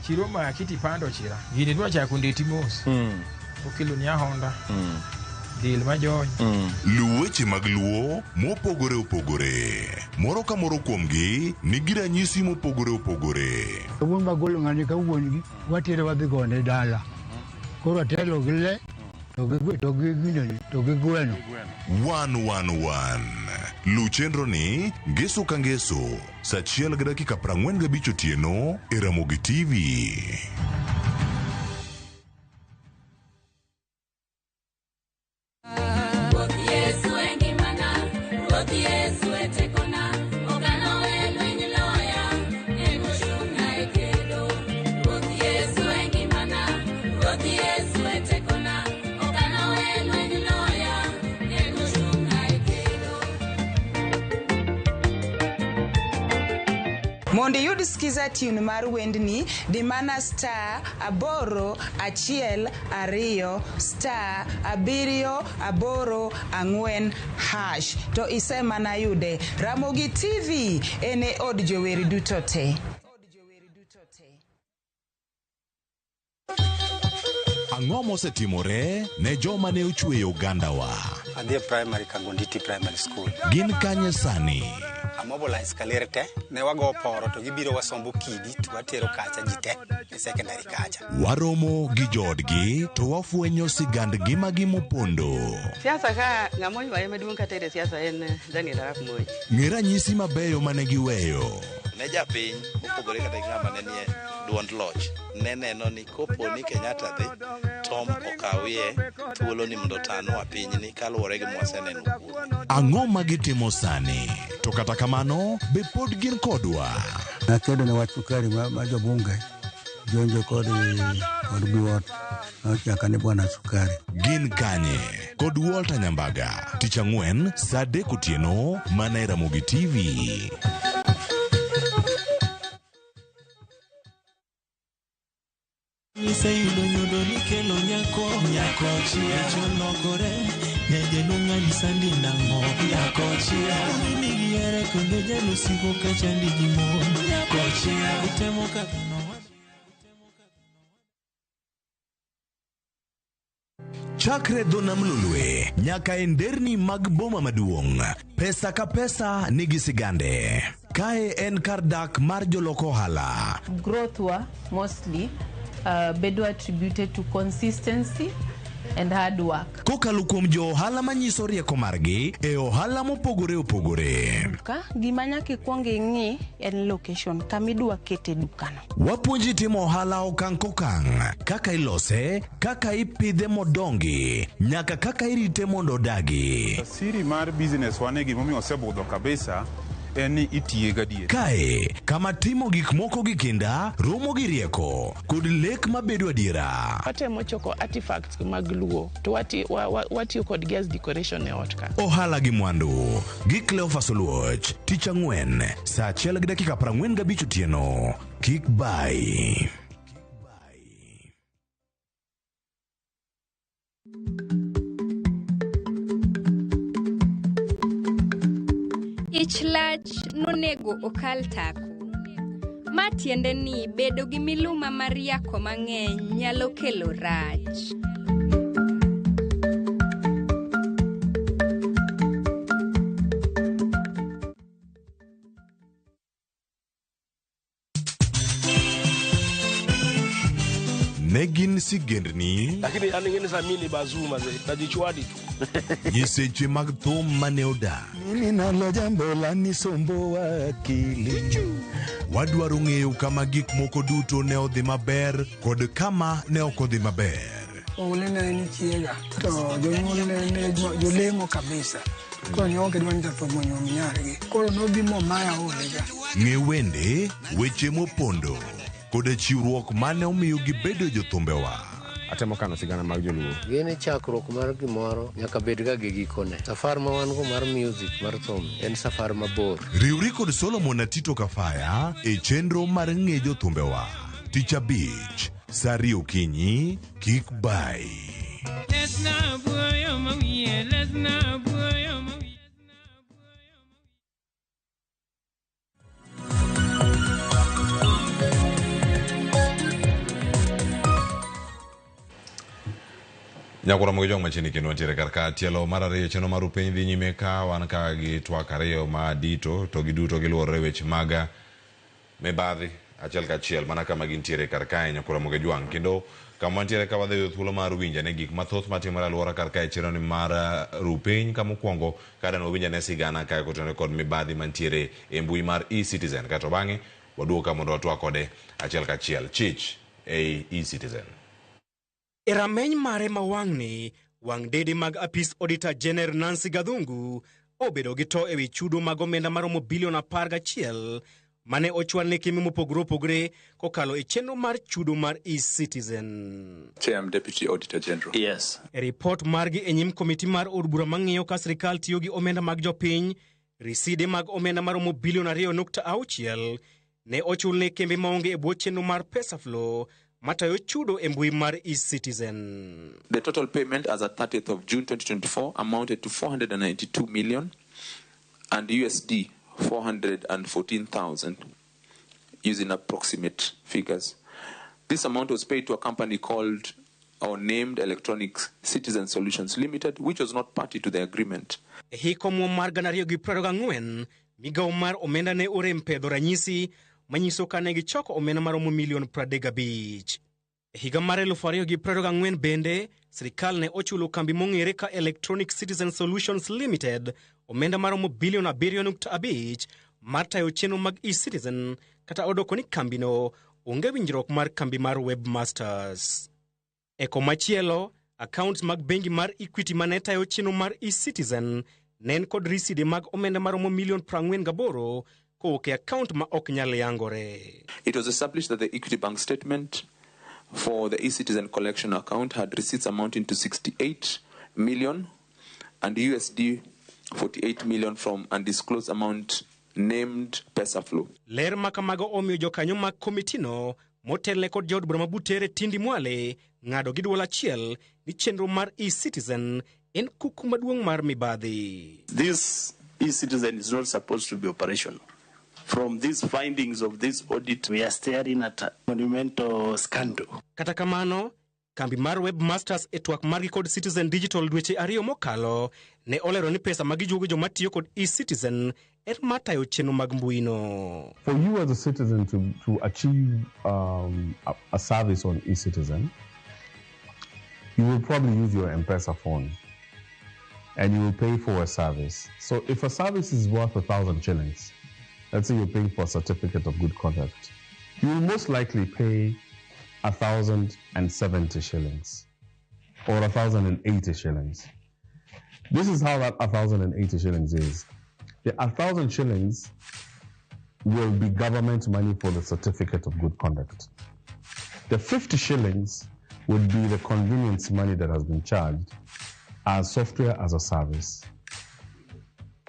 Chiro maki tipando chira. Gini dwa chako ndeti mos. Okelo ni ahonda. Del majony. Luw weche mag luo mopogore opogore. Moro ka moro kuomgi nigi ranyisi mopogore opogore. Wuon magolo ng'ani ka wuon gi watere wadhi gone dala. Koro atelo gi le to gi to gi ginene to gi gweno. 111. Luw chenro ni ngeso ka ngeso saa achiel gi dakika 45 otieno e Ramogi TV. Ruoth Yesu e ngimana, Ruoth Yesu e tekona, ok anawe lweny loya, en ochung'na e kedo. Ruoth Yesu e ngimana, Ruoth Yesu e tekona, ok anawe lweny loya, en ochung'na e kedo. Mondo iyud skiza tune mar wendni, di mana star 8 1 2 star 7 8 4 hash to isemana yude. Ramogi TV en e od jower duto te. Ang'o mosetimore ne joma ne ochweyo ogandawa? Adhi e primary Kangonditi Primary School. Gin kanye sani? Amobilize Kaler te, ne wago poro to gibiro wasombo kidi to watero kacha ji te e secondary kacha. Waromo gi joodgi to wafwenyo sigand ngimagi mopondo. Siasa ka ng'ama oywaye maduong' kata e siasa en Daniel Arap Moi. Ng'e ranyisi mabeyo mane giweyo. Ne japiny mopogore kata gi ng'ama ne nie duond loch ne neno ni kopo ni Kenyatta dhi Tom okawie thuolo ni mondo otanwa pinyni kaluwore gi mwaseneno kuome. Ang'o ma gitimo sani? To kata kamano, be pod gin kodwa? Nakedo ne wach sukari ma jobunge jonjo kod kod Biwott nochaka ni bwana sukari. Gin kanye? Kod Walter Nyambaga. Tich ang'wen saa 3 otieno mana e Ramogi TV. Iseyudo nyodo nikelo nyako nyako chia cholokore nyajelo ng'ani sandi nang'o nyako chia nigi here kendo jalusigo kachandi gi mon nyako chia utemo kaka no Chakre dho nam Lolwe nyaka e nderni mag boma maduong', pesa ka pesa nigi sigande. Kae en kar dak mar jolok ohala. Growth wa mostly bedo attributed to consistency and hard work. Kokalo kuom jo ohala manyiso rieko margi e ohala mopogore opogore. Duka gima nyaka ikwong ing'i en location kama idwa kete dukano. Wapuonji timo ohala okang' kokang', kaka ilose, kaka ipidhe modongi, nyaka kaka irite mondo odagi. Siri mar business wane gimomiyo osebudho kabisa en ni itiye gadier. Kae kama timo gik moko gi kinda romo gi rieko kod lek mabedo adiera. Watemo choko artifacts mag Luo to watiyo kodgi as decoration e ot ka. Ohala gi mwandu gi Cleophas Oluoch tich ang'wen saa 1:45 otieno. Kik bai. Ich lach nonego okal tako. Ma tiende ni bedo gi miluma mar yako mang'eny nyalo kelo rach. Ne gin sigendni Lakini yani ngine sa mimi ni bazuu mazee, najichwadi tu. nyiseche mag thum mane odak. Mimi nalo jambo la nisomboa akili. Wadwaro ng'eyo kama gik moko duto ne odhi maber kod kama ne ok odhi maber. Oule ne en chiega to jonyuol ne jolemo kabisa. Koro ne ok gidwa ni jathum onyuom nyargi. Koro nobi momaya olega. Ng'e wende, weche mopondo, koda chiwruok mane omiyo gibedo jothumbewa. Atemo kano sigana mag joluo. Gini chakruok mar gimoro nyaka bed ga gi gikone. Safar ma wan go mar music mar thum en safar mabor. Riwri kod Solomon Atito Kafaya e chenro mar ng'e jothumbewa. Tich abich, saa ariyo okinyi, kik bai. Lesna buoyo mawiye, lesna buoyo mawiye. Nyakura mogi jong machiegni kendo wantiere kar ka tielo mar ariyo chenro mar upiny dhi nyime ka wan ka gi twak ariyo ma dito to giduto giluwore weche mag mibadhi achiel kachiel mana kama gintiere kar kae Nyakura Mogi Jwang' kendo kama wantiere ka wadhi yudo thuolo mar winjo ane gik mathoth matimore e alwora kar kae chenro ni mar rupiny kama mokwongo ka dang' wawinj ane sigana kae kotenore kod mibadhi mantiere e mbui mar eCitizen kaeto bang'e waduog ka mondo watwak kode achiel kachiel chich ei eCitizen. E rameny mare ma wang'ni, wang' dede mag apis Auditor General Nancy Gathungu obedo gi to ewi chudo mag omenda maromo bilion 11 mane ochwal ne kembe mopogore opogore kokalo e chenro mar chudo mar eCitizen. Chair, I'm Deputy Auditor General. Yes. E ripot margi e nyim komiti mar od bura mang'iyo ka sirikal tiyo gi omenda mag jopiny, riside mag omenda maromo bilion 2.6 ne ochul ne kembe maonge e bwo chenro mar PesaFlow matayo chudo e mbui mar eCitizen. The total payment as at 30th of June 2024 amounted to 492 million and USD 414,000 using approximate figures. This amount was paid to a company called or named Electronic Citizen Solutions Limited, which was not party to the agreement. E hik omuom mar 2024, migawo mar omenda ne orem pedho ranyisi manyiso ka ne gichoko omenda maromo milion 35. E higa mar 2024 bende, sirikal ne ochulo kambi mong'ere ka Electronic Citizen Solutions Limited omenda maromo bilion 7.5 mar tayo chenro mag eCitizen kata odoko ni kambino onge winjruok mar kambi mar Webmasters. E komachielo, accounts mag bengi mar Equity mane tayo chenro mar eCitizen ne en kod riside mag omenda maromo milion 48 kowuok e account ma ok nyal yangore. It was established that the Equity Bank statement for the eCitizen collection account had receipts amounting to 68 million and USD 48 million from undisclosed amount named PesaFlow. Ler ma kamago omiyo jokanyo mag komitino motelne kod jaod bura ma Butere Tindi Mwale ng'ado gi duol achiel ni chenro mar eCitizen en kuku maduong' mar mibadhi. This eCitizen is not supposed to be operational. From these findings of this audit, we are staring at a monumental scandal. Kata kamano, kambi mar Webmasters e twak margi kod Citizen Digital dweche ariyo mokalo ne olero ni pesa ma gijuogo joma tiyo kod eCitizen en mar tayo chenro mag mbuino. For you as a citizen to achieve a service on eCitizen, you will probably use your M-Pesa phone and you will pay for a service. So if a service is worth 1,000 shillings, let's say you're paying for a certificate of good conduct, you will most likely pay 1,070 shillings or 1,080 shillings. This is how that 1,080 shillings is. The 1,000 shillings will be government money for the certificate of good conduct. The 50 shillings would be the convenience money that has been charged as software as a service.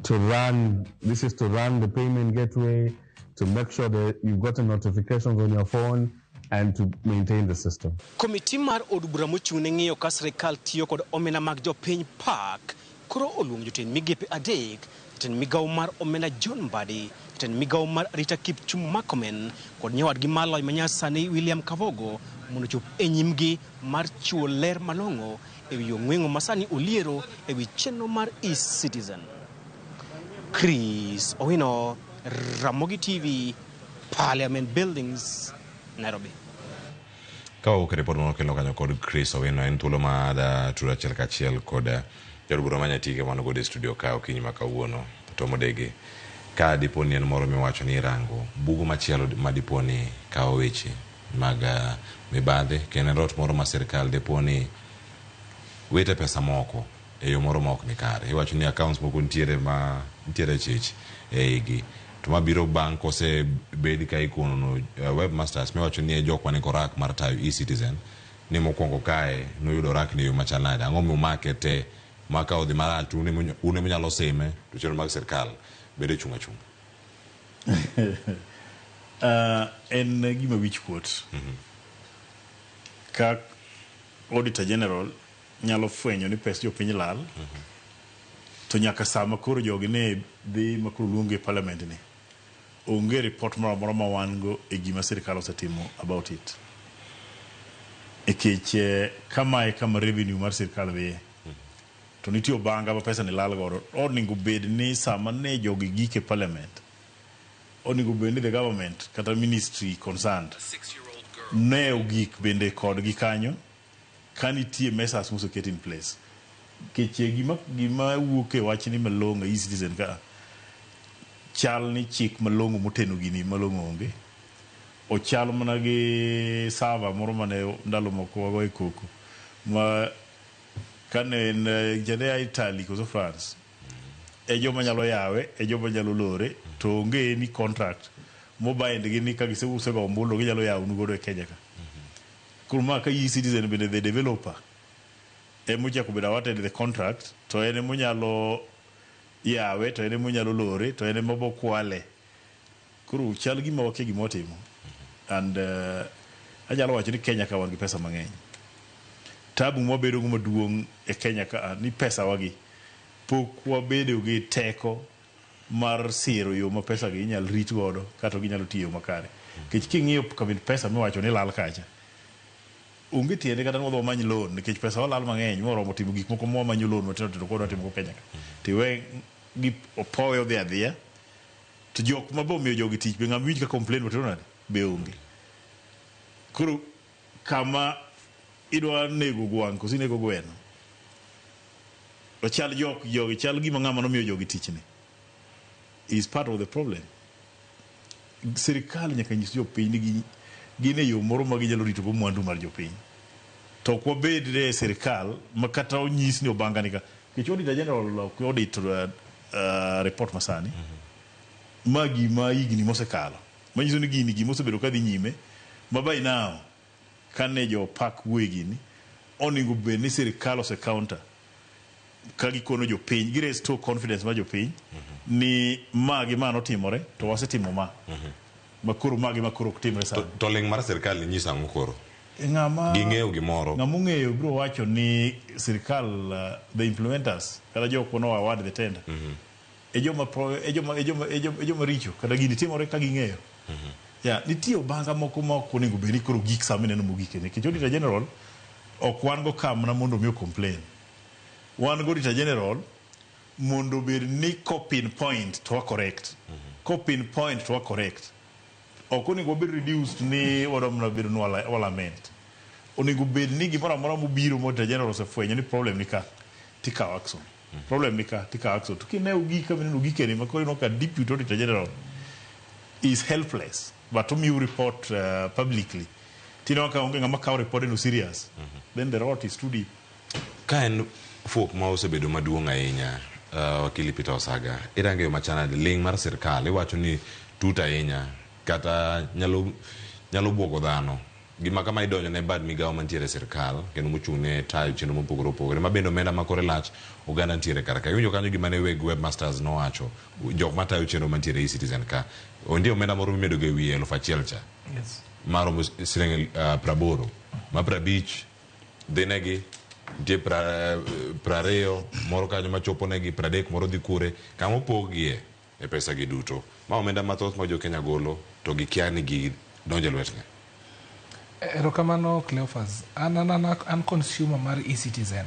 To run, this is to run the payment gateway, to make sure that you've gotten notifications on your phone, and to maintain the system. Komiti mar od bura mochung' ne ng'iyo ka sirikal tiyo kod omenda mag jopiny PAC koro oluongo jotend migepe adek, jatend migawo mar omenda John Mbadi, jatend migawo mar arita Kipchumba Murkomen kod nyawadgi mar lony manyasani William Kavogo mondo ochop e nyimgi mar chiwo ler malong'o ewi ong'weng'o masani oliero ewi chenro mar eCitizen. Chris Owino, Ramogi TV, Parliament Buildings, Nairobi. Ka wawuok e ripot manokelo kanyo kod Chris Owino en thuolo mar tudo achiel kachiel kod jaod bura ma Nyatike wan godo e studio ka okinyi ma kawuono Tom Odege. Ka dipo ni en moro miwacho ni irango bugo machielo ma dipo ni kawo weche mag mibadhi kendo en rot moro ma sirikal dipo ni wite pesa moko e yo moro ma ok ni kare. Iwacho ni accounts moko nitiere ma nitiere chich e igi to mabiro bang' kosebed ka ikono webmasters miwacho ni e jok mani korak mar tayo eCitizen ni mokwongo kae noyudo rakni e yo machal nade? Ang'o momake te ma ka odhi marach to un ema unyalo sime to chenro mag sirkal bende chung' achung'a? En gima wich kuot ka Auditor General nyalo fwenyo ni pes jopiny lal, to nyaka sama koro jogi ne dhi ma koro luongo e parliament ni onge report moro amora ma wan go e gima sirikal osetimo about it. Nikech kamae kama revenue mar sirikal dhiye, to nitie obanga ma pesa ni lal godo. Onego bed ni sama ne jogi gik e parliament, onego bed ni the government kata ministry concerned ne ogik bende kodgi kanyo ka nitie measures moseket in place. Nikech gima wuok e wachni malong'o e e-Citizen ka chal ni chik malong'o moteno gini malong'o onge. Ochal mana gi server moro mane ndalo moko wagoye koko ma kane en jane a Italy koso France e joma nyalo yawe, e joma nyalo lore, to onge any contract mobind gi ni ka giseuso ombulu ginyalo yawo nu godo e Kenya ka. Koro ma ka e-Citizen bende the developer emochako bedo awarded the contract, to en emonyalo yawe, to en emonyalo lore, to en ema bokwale. Koro chal gima wakia gima watimo. And anyalo wacho ni Kenya ka wan gi pesa mang'eny. Tabu mwabedo go maduong' e Kenya ka ni pesa wagi pok wabedo gi teko mar siro yo ma pesa gi inyalo rit godo kata ginyalo tiyo makare. Nikech king'iyo kamin pesa miwacho ni lal kacha, onge tiende kata ni wadhi wamany loan, nikech pesa walal mang'eny moromo timo gik moko mwamanyo loan matindo tindo kod watimo go Kenya ka. Tiwe gi opowe odhi adhiya, to jok ma be omiyo jogi tich be ng'ama winj ka complain matimo nade be onge. Koro kama idwa nego gwang' koso inego gweno, ochal jok jogi chal gima ng'ama nomiyo jogi tich ni is part of the problem. Sirikal nyaka nyis jopiny ni gin e yo moro ma ginyalo rito go mwandu mar jopiny. To ok wabed e sirikal ma kata onyis ni obanga ni ka. Nikech Auditor General ok audit report masani. Ma gima higni mosekalo. Manyiso ni gini gima osebedo kadhi nyime ma by now kane jo pak wuoye gini onego bed ni sirikal ose counter ka gikono jopiny, gi restore confidence mar jopiny ni ma gi ma notimore to wasetimo ma koro ma gi ma koro ok timre sani. To ling' mar sirikal ni nyiso ang'o koro? Ng'ama Ging'eyo gimoro. Ng'ama ong'eyo biro wacho ni sirikal, the implementers kata jok mano award the tender, e joma e joma richo kata gini timore ka ging'eyo. Ya, nitie obanga moko ma ok onego bed ni koro gik sama ineno mogik nikech Auditor General ok wan go ka mana mondo mi o complain. Wan go Auditor General mondo obed ni ko pinpoint to wa correct. Ko pinpoint to wa correct. Ok onego wabed reduced ni wadwa mana bedo ni wa lament. Onego bed ni gimoro amora mobiro ma Auditor General osefwenyo ni problem ni ka, tikawo action. Problem ni ka, tikawo action. To kineno gik kama ineno gikeni ma koro ineno ka Deputy Auditor General is helpless but omiyo report publicly. Tineno ka onge ng'ama kawo report no serious. Then the rot is too deep. Ka en fuok ma osebedo maduong' ahinya, Wakili Peter Osaga, irango yo machal nade ling' mar sirkal? Iwacho ni tut ahinya kata nyalo buogo dhano. Gima kama idonjo ne bad migawo mantiere e sirkal kendo mochung' ne tayo chenro mopogore opogore ma bende omenda ma kore lach oganda ntiere kar ka. Iwinjo kanyo gima ne weg webmasters nowacho, jok matayo chenro mantiere e e-Citizen ka. Nitie omenda moro mimedo ga e wiye 1000 cha. Yes. Maromo siling 80 ma 50 dhi negi, nitie 20 moro kanyo machopo negi, 30 moro dhi kure kama opogie e pesa gi duto ma omenda mathoth ma jo Kenya golo to gikia ni gigi donjo e lwet ng'a. Erokamano, Cleophas. An consumer mar e-Citizen.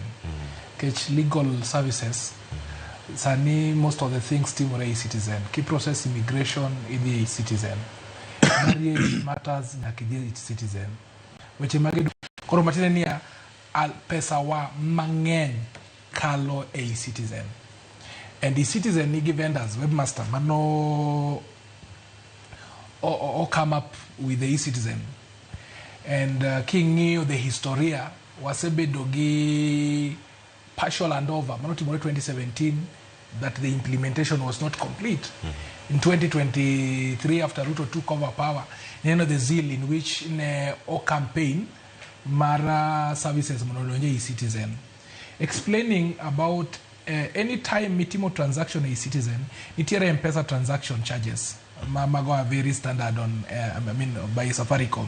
Nikech legal services sani most of the things timore e e-Citizen. Ki process immigration idhi e e-Citizen. Marriage matters nyaka idhi e e-Citizen. Weche mag koro matiende niya pesa wa mang'eny kalo e e-Citizen. And e-Citizen nigi vendors, webmaster mano o come up with the e-Citizen. And king'iyo the historia, wasebedo gi partial handover manotimore 2017 that the implementation was not complete. In 2023, after Ruto took over power, ineno the zeal in which ne o campaign mar services mondo odonj e e-Citizen, explaining about any time mitimo transaction e e-Citizen, nitiere M-Pesa transaction charges ma mago are very standard on I mean by Safaricom.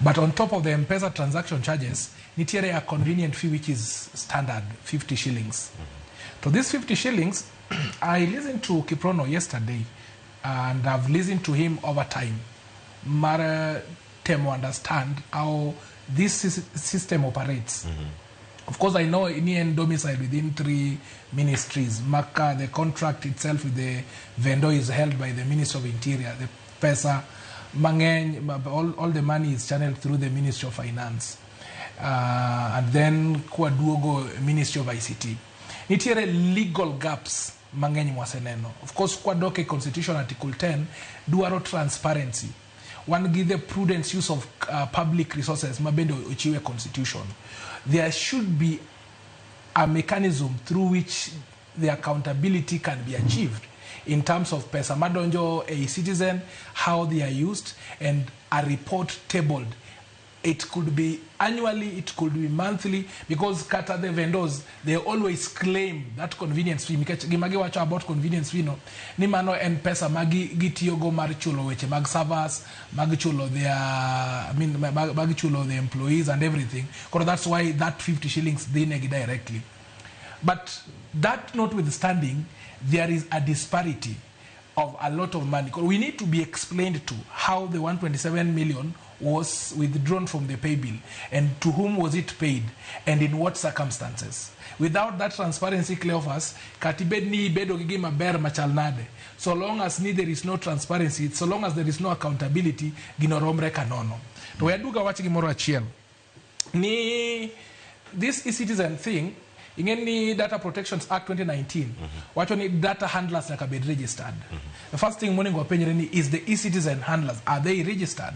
But on top of the M-Pesa transaction charges, nitiere a convenient fee which is standard 50 shillings. To this 50 shillings, I listened to Kiprono yesterday and I've listened to him over time. Mar temo understand how this system operates. Of course, I know ni en domicile within three ministries. Maka, the contract itself with the vendor is held by the Ministry of Interior. The pesa mang'eny, all the money is channeled through the Ministry of Finance. And then kwaduogo Ministry of ICT. Nitiere legal gaps mang'eny mwaseneno. Of course, kwadok e Constitution Article 10 dwaro transparency. Wan gi the prudent use of public resources ma bende ochiwe Constitution. There should be a mechanism through which the accountability can be achieved in terms of pesa madonjo e citizen, how they are used, and a report tabled. It could be annually, it could be monthly, because kata the vendors, they always claim that convenience fee. Nikech gima giwacho about convenience fee no, ni mano en pesa ma gitiyogo mar chulo weche mag servers, mag chulo their, I mean, mag chulo the employees and everything. Koro that's why that 50 shillings dhi negi directly. But that notwithstanding, there is a disparity of a lot of money. We need to be explained to how the 127 million was withdrawn from the pay bill and to whom was it paid and in what circumstances. Without that transparency, Cleophas, katibed ni ibedo gi gima ber machal nade. So long as ni there is no transparency, so long as there is no accountability, gino romre kanono. To we aduga wach gimoro achiel. Ni this e-citizen thing, ing'e ni Data Protection Act 2019 wacho ni data handlers nyaka bed registered. The first thing monego wapenjre ni is the e-citizen handlers, are they registered?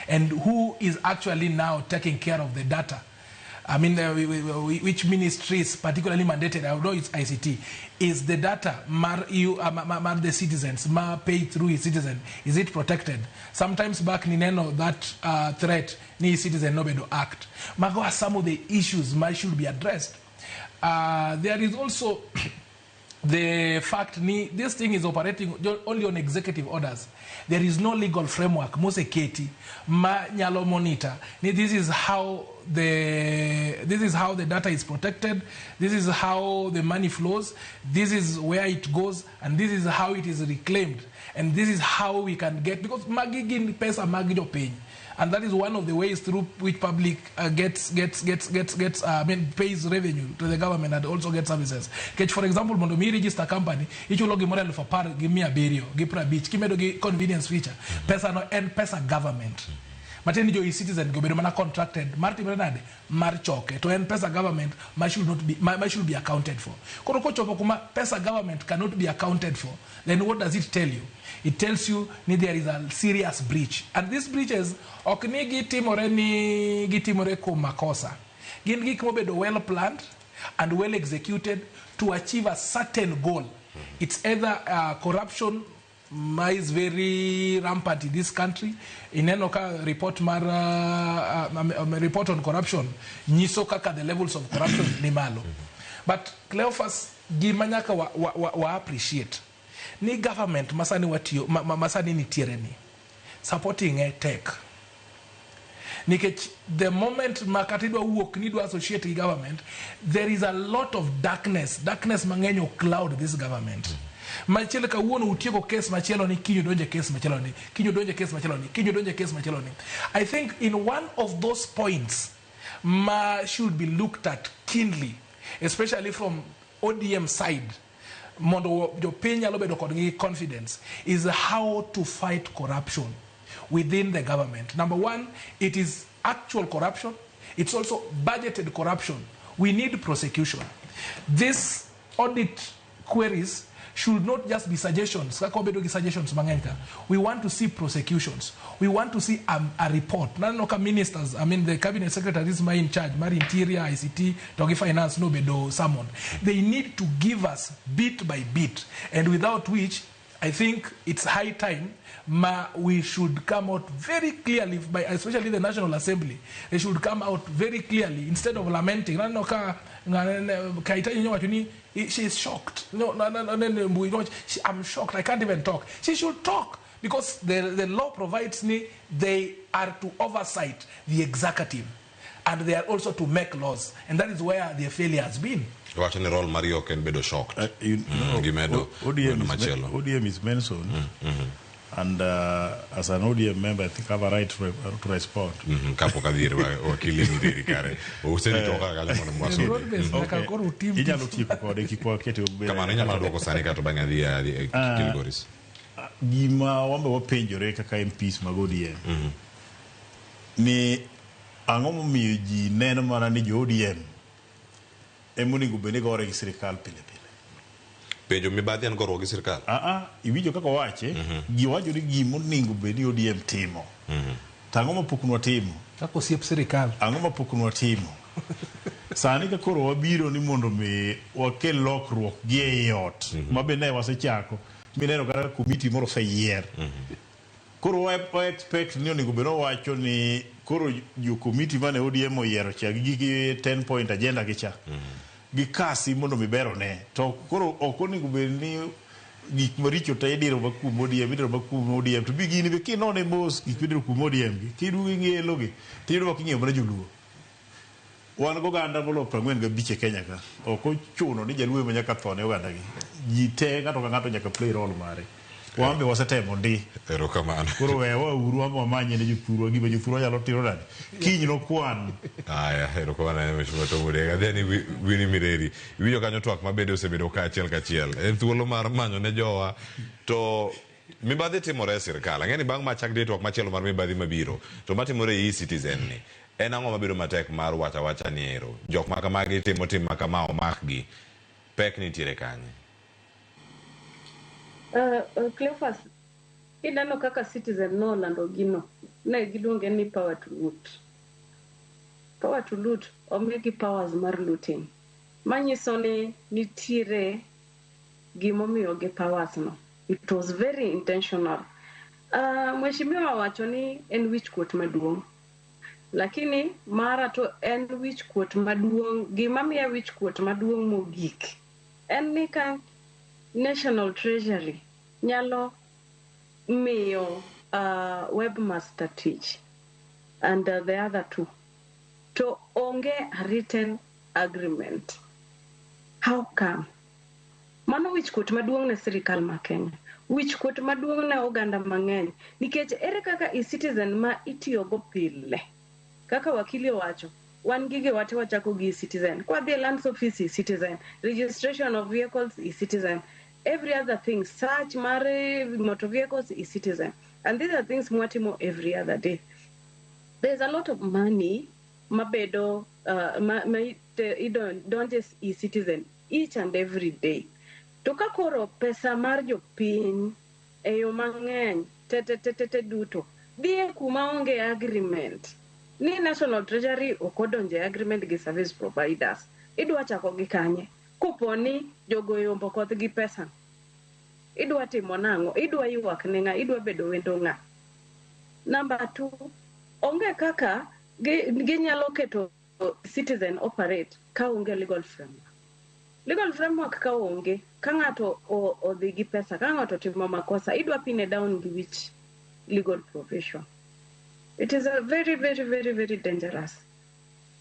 And who is actually now taking care of the data? I mean, which ministries particularly mandated, although it's ICT, is the data mar, you, mar the citizens, mar pay through e-citizen, is it protected? Sometimes back nineno that threat ni e-citizen nobedo act. Mago are some of the issues ma should be addressed. There is also the fact ni this thing is operating only on executive orders. There is no legal framework moseketi ma nyalo monitor ni this is how the data is protected, this is how the money flows, this is where it goes, and this is how it is reclaimed, and this is how we can get, because magi gin pesa mag jopiny, and that is one of the ways through which public gets I mean, pays revenue to the government and also gets services. Kech, for example, mondo mi register company, ichulo gimoro 10,000 gi 700 gi 50 kimedo gi convenience feature. Pesa no en pesa government. Matiende ni jo e-citizen go bedo mana contracted mar timre nade mar choke to en pesa government ma should not be ma should be accounted for. Koro kochopo kuma pesa government cannot be accounted for, then what does it tell you? It tells you ni there is a serious breach, and these breaches ok ni gitimore ni gitimore kuom makosa. Gin gik mobedo well planned and well executed to achieve a certain goal. It's either corruption ma is very rampant in this country. Ineno ka report mar report on corruption nyiso kaka the levels of corruption ni malo. But Cleophas, gima nyaka wa appreciate ni government masani watiyo masani nitiere ni supporting e tech. Nikech the moment ma kata idwa wuok ni idwa associate gi government, there is a lot of darkness. Darkness mang'eny o cloud this government. Machielo kawuono utieko case machielo ni kiny odonje case machielo ni kiny odonje case machielo ni kiny odonje case machielo ni. I think in one of those points ma should be looked at keenly, especially from ODM side, mondo jopiny nyalo bedo kod gi confidence, is how to fight corruption within the government. Number one, it is actual corruption. It's also budgeted corruption. We need prosecution. These audit queries should not just be suggestions. Kaka wabedo gi suggestions mang'eny ka. We want to see prosecutions. We want to see a report. Naneno ka ministers, I mean the cabinet secretaries ma in charge, mar interior, ICT, to gi finance nobedo summoned. They need to give us bit by bit, and without which I think it's high time ma we should come out very clearly, by especially the National Assembly, they should come out very clearly instead of lamenting. Naneno ka Kaitaji nyowacho ni she is shocked. No, no, no, no, no, no, I'm shocked. I can't even talk. She should talk because the law provides ni they are to oversight the executive and they are also to make laws, and that is where their failure has been. Wacho ni role mari ok en bedo shocked. Gimedo ODM is, machielo. ODM is mentioned, and as an ODM member, I think I have a right to respond. Kapok adhi ir wakili Mireri kare. Useritoka kanyo mondo mwasudi. Okay. Inyalo tieko kode kik wakete obed. Kamano inyalo duoko sani kato bang'e adhi Kilgoris. Gima wambe wapenjore kaka MPs mag ODM ni ang'o momiyo ji neno mana ni jo ODM emonego bed ni gore gi sirikal pile pile. Penjo mibadhi en goruok gi sirikal. Iwinjo kaka owache, giwacho ni gimonego bed ni ODM timo. To ang'o ma pok nwatimo? Kaka osiep sirikal. Ang'o ma pok nwatimo? Sani ka koro wabiro ni mondo mi wakel lokruok gi ei ot, ma be ne wasechako, mineno kata komiti moro oseyier. Koro wa expect ni onego bed owacho ni koro jo komiti mane ODM oyiero cha gi 10 point agenda gi cha. Gikasi mondo mi berone. To koro ok onego bed ni gik maricho te idiro ma kuom ODM, idiro ma kuom ODM. To bi gini be kinone mos gik midiro kuom ODM gi, kiduogo ing'elo gi, tiyudo ka ing'iyo mana joluo. Wan goganda molo 45 e Kenya ka. Ok ochuno ni jaluo ema nyaka tho ne oganda gi. Ji te ng'ato ka ng'ato nyaka play role mare. Wan be wasetemo ndi. Erokamano. Koro wewa uru wan wamanye ne jothurwa gima jothurwa nyalo timo nade. Kiny nokwan. Aya, erokamano ahinya Mheshimiwa Tom Odega. Adhi ni Winnie Mireri. Iwinjo kanyo twak mabende osebedo ka achiel kachiel. En thuolo mar manyo ne jowa to mibadhi timore e sirikal. Ang'e ni bang' ma chak twak machielo mar mibadhi mabiro to matimore e e-Citizen ni en ang'o mabedo matek mar wacho awacha ni ero jok ma kamagi timo tim ma kama omakgi pek nitiere kanye? Cleophas, ineno kaka Citizen nolando gino, ne giluonge ni power to loot. Power to loot, omigi powers mar looting. Manyiso ni nitiere gimomiyo gi powers no. It was very intentional. Mheshimiwa wacho ni en wichkuot maduong'. Lakini mara to en wichkuot maduong', gima miya wichkuot maduong' mogik en ni ka National Treasury nyalo miyo webmaster tich and the other two to onge a written agreement. How come? Mano wichkuot maduong' ne sirikal ma Kenya. Wichkuot maduong' ne oganda mang'eny. Nikech ere kaka e-Citizen ma itiyogo pile. Kaka wakili owacho, wan gige wate wachako gi e-Citizen. Kwadhi e lands office e-Citizen, registration of vehicles e-Citizen, every other thing, search mar motor vehicles e-Citizen. And these are things mwatimo every other day. There's a lot of money mabedo donje e-Citizen each and every day. To ka koro pesa mar jopiny e yo mang'eny te te te te duto dhi e kuma onge agreement. Ni National Treasury ok odonje agreement gi service providers. Idwa chako gi kanye? Kopo ni jogo oyombo koth gi pesa. Idwa timo nang'o? Idwa ywak ne ng'a? Idwa bedo wendo ng'a? Number 2, onge kaka ginyalo keto Citizen operate ka onge legal framework. Legal framework ka onge, ka ng'ato odhi gi pesa, ka ng'ato otimo makosa, idwa pin down gi which legal provision. It is a very, very, very, very dangerous.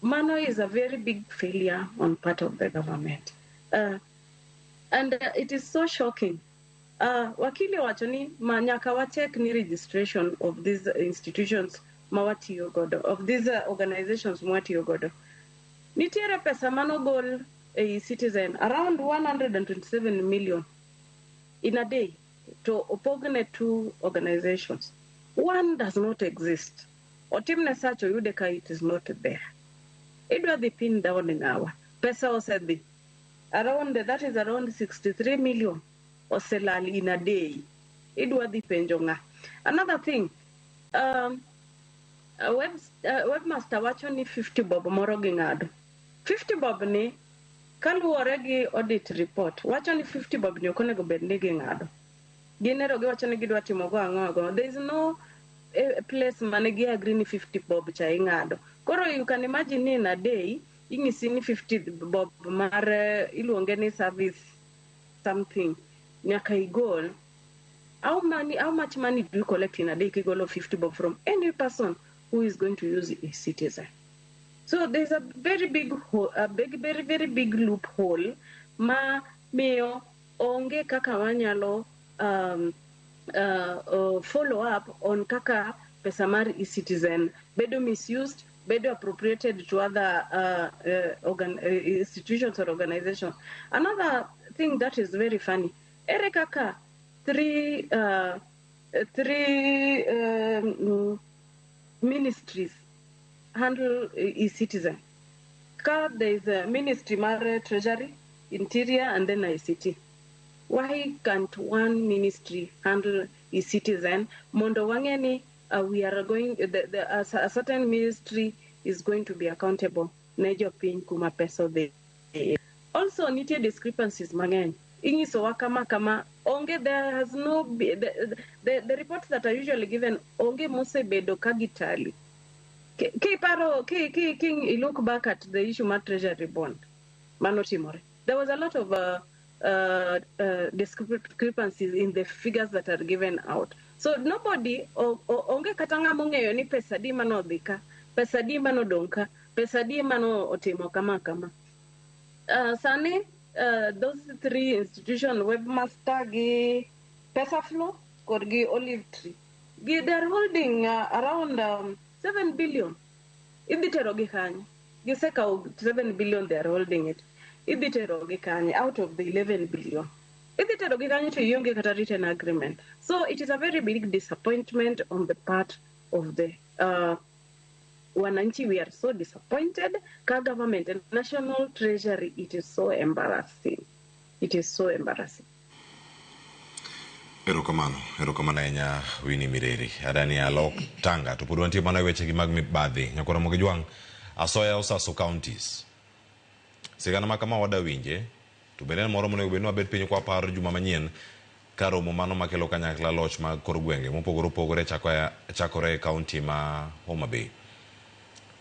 Mano is a very big failure on part of the government. And it is so shocking. Wakili wacho ni ma nyaka wacheck ni registration of these institutions ma watiyo godo, of these organizations ma watiyo godo. Nitiere pesa manogol e Citizen around 127 million in a day to opogne two organizations. One does not exist. Otimne search oyude ka it is not there. Idwa dhi pin down in our pesa osedhi around, that is around 63 million oselal in a day. Idwa dhi penjo ng'a. Another thing, webmaster wacho ni 50 bob moro ging'ado. 50 bob ni kaluwore gi audit report wacho ni 50 bob ni ok onego bed ni ging'ado. Gin ero giwacho ni gidwa timo go ang'o ang'o. There is no place mane gi agree ni 50 bob cha ing'ado. Koro you can imagine ni in a day inyisi ni 50 bob mar iluonge ni service something nyaka igol. How much money do you collect in a day kigolo 50 bob from any person who is going to use e-citizen? So there's a very big hole, a big, very, very big loophole ma miyo onge kaka wanyalo follow up on kaka pesa mar e-citizen bedo misused, bedo appropriated to other institutions or organizations. Another thing that is very funny, ere kaka three ministries handle e-citizen. Ka there is a ministry mar Treasury, Interior, and then ICT. Why can't one ministry handle e-citizen? Mondo wang'e we are going, a certain ministry is going to be accountable ne jopiny kuma pesa odhi. Also, nitie discrepancies mang'eny. Inyisowa kama kama, onge, there has no, the reports that are usually given, onge mosebedo ka gitali. Kiparo, ki look back at the issue mar Treasury bond, manotimore. There was a lot of discrepancies in the figures that are given out. So nobody, onge kata ng'ama ong'eyo ni pesa di mano odhi ka, pesa di mano odong' ka, pesa di mano otimo kama kama. Sani, those three institutions, Webmaster gi Pesaflow kod gi Olive Tree, they are holding around 7 billion. Idhi tero gi kanye? Gisekawo 7 billion, they are holding it. Idhi tero gi kanye out of the 11 billion? Idhi tero gi kanye to ionge kata written agreement. So it is a very big disappointment on the part of the wananchi. We are so disappointed. Ka government and National Treasury, it is so embarrassing. It is so embarrassing. Erokamano, erokamano ahinya Winnie Mireri. Adani alok Tanga to pod wantie mana e wechegi mag mibadhi. Nyakora Ramogi Jwang', asoya osaso counties. Sigana ma kama wada winje, to bende en moro monego bed ni wabet piny kwa paro juma manyien ka romo mano makelo kanyakla loch mag kor gwenge mopogore opogore chakore e county ma Homa Bay.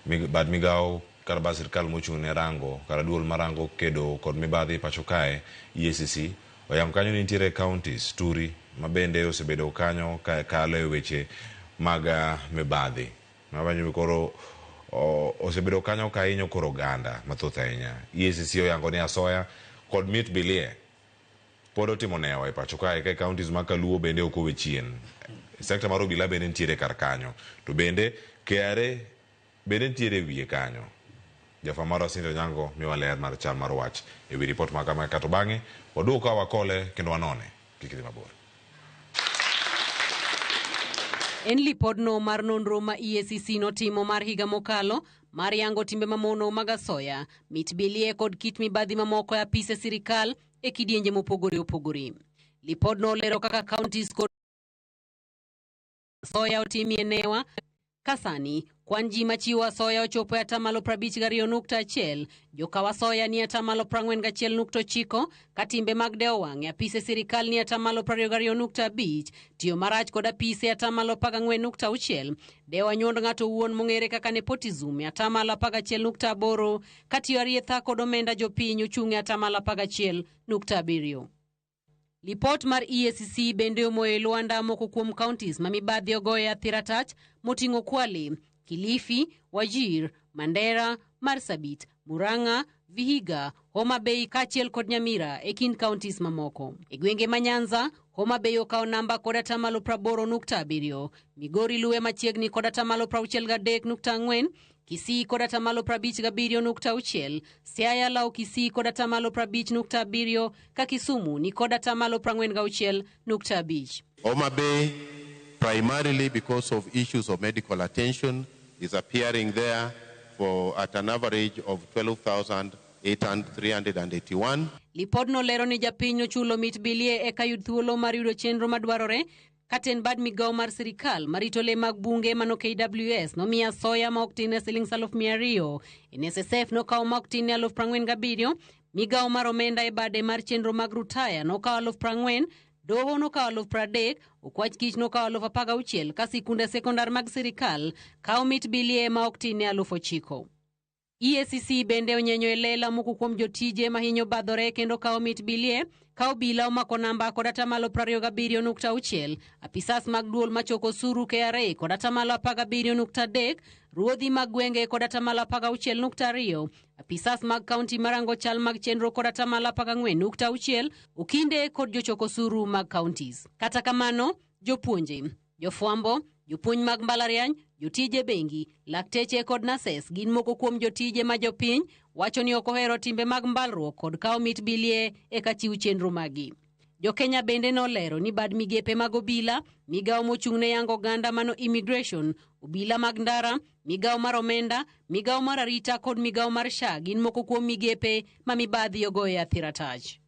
Bad migawo kata bad sirkal mochung' ne rango kata duol marango kedo kod mibadhi pacho kae EACC oyango kanyo ni nitiere counties turi ma bende osebedo kanyo ka kalo e weche mag mibadhi. Mawanyo koro osebedo kanyo ka hinyo koro oganda mathoth ahinya. EACC oyango ni asoya kod mit bilie pod otimo newa e pacho kae ka counties ma Kaluo bende ok owe chien. Sekta mar obila bende nitiere kar kanyo. To bende KRA bende nitiere e wiye kanyo. Jafwambo marwa Cynthia Onyango miwa ler mar chal mar wach e wi ripot ma kama kato bang'e waduog ka wakole kendo wanone. Kik idhi mabor. En lipodno mar nonro ma EACC notimo mar higa mokalo mar yango timbe mamono mag asoya, mit bilie kod kit mibadhi mamoko e apise sirikal e kidienje mopogore opogore. Lipodno olero kaka counties kod asoya otimie newa ka sani kwan ji machiwo asoya ochopo e atamalo 52.1, jokaw asoya ni atamalo 41.9, ka timbe mag dewo wang' e apise sirikal ni atamalo 22.5, tiyo marach kod apise atamalo 14.6, dewo anyuond ng'ato owuon mong'ere kaka nepotism e atamalo 11.8, ka tiyo arietha kod omenda jopiny ochung' e atamalo 11.7. Lipot mar EACC bende omoyo e lwanda moko kuom counties ma mibadhi ogoye athira tach moting'o Kwale, Kilifi, Wajir, Mandera, Marsabit, Murang'a, Vihiga, Homa Bay kaachiel kod Nyamira e kind counties mamoko. E gwenge ma Nyanza, Homa Bay okawo namba kod atamalo 80.7, Migori luwe machiegni kod atamalo 63.4, Kisii kod atamalo 57.6, Siaya lawo Kisii kod atamalo 50.7, ka Kisumu ni kod atamalo 46.5. Homa Bay, primarily because of issues of medical attention, is appearing there for at an average of 12,381. Lipodno lero ni japiny nochulo mit bilie eka yud thuolo mar yudo chenro madwarore. Katen bad migawo mar sirikal marito le mag bunge mano KWS nomiya asoya ma ok tin ne siling 200,000, NSSF nokawo ma ok tin ne 47,000, migawo mar omenda e bade mar chenro mag rutaya nokawo 40,000, Doho nokawo 30,000, Okwach Kich nokawo 16,000 ka sikunde sekondar mag sirikal kawo mit bilie ma ok tin ne 9,000. EACC bende onyenyo e lela moko kuom jotije mahinyo badhore kendo kawo mit bilie ka obila omako namba kod 27.6%, apisas mag duol machoko osuru KRA kod 17.3%, ruodhi mag gwenge kod 16.2%, apisas mag kaunti marango chal mag chenro kod 14.6%, okinde kod jochok osuru mag counties. Kata kamano, jopuonje, jofwambo, jopuonj mag mbalariany, jotije bengi, lakteche kod nurses gin moko kuom jotije ma jopiny wacho ni ok ohero timbe mag mbalruok kod kawo mit bilie eka chiw chenro magi. Jokenya bende nolero ni bad migepe mag obila, migawo mochung' ne yango oganda mano immigration, obila mag ndara, migawo mar omenda, migawo mar arita kod migawo mar SHA gin moko kuom migepe ma mibadhi ogoye athira tach.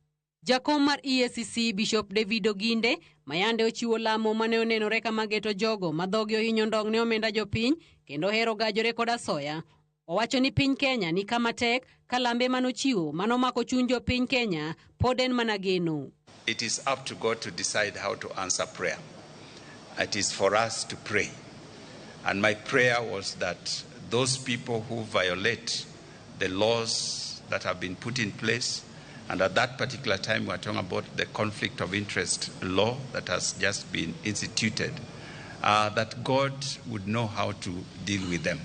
Jakom mar EACC Bishop David Oginde mayande ochiwo lamo mane onenore kama geto jogo ma dhogi ohinyo ndong' ne omenda jopiny kendo hero gajore kod asoya. Owacho ni piny Kenya ni kama tek ka lambe manochiwo manomako chuny jopiny Kenya pod en mana geno. It is up to God to decide how to answer prayer. It is for us to pray. And my prayer was that those people who violate the laws that have been put in place, and at that particular time we are talking about the conflict of interest law that has just been instituted, that God would know how to deal with them.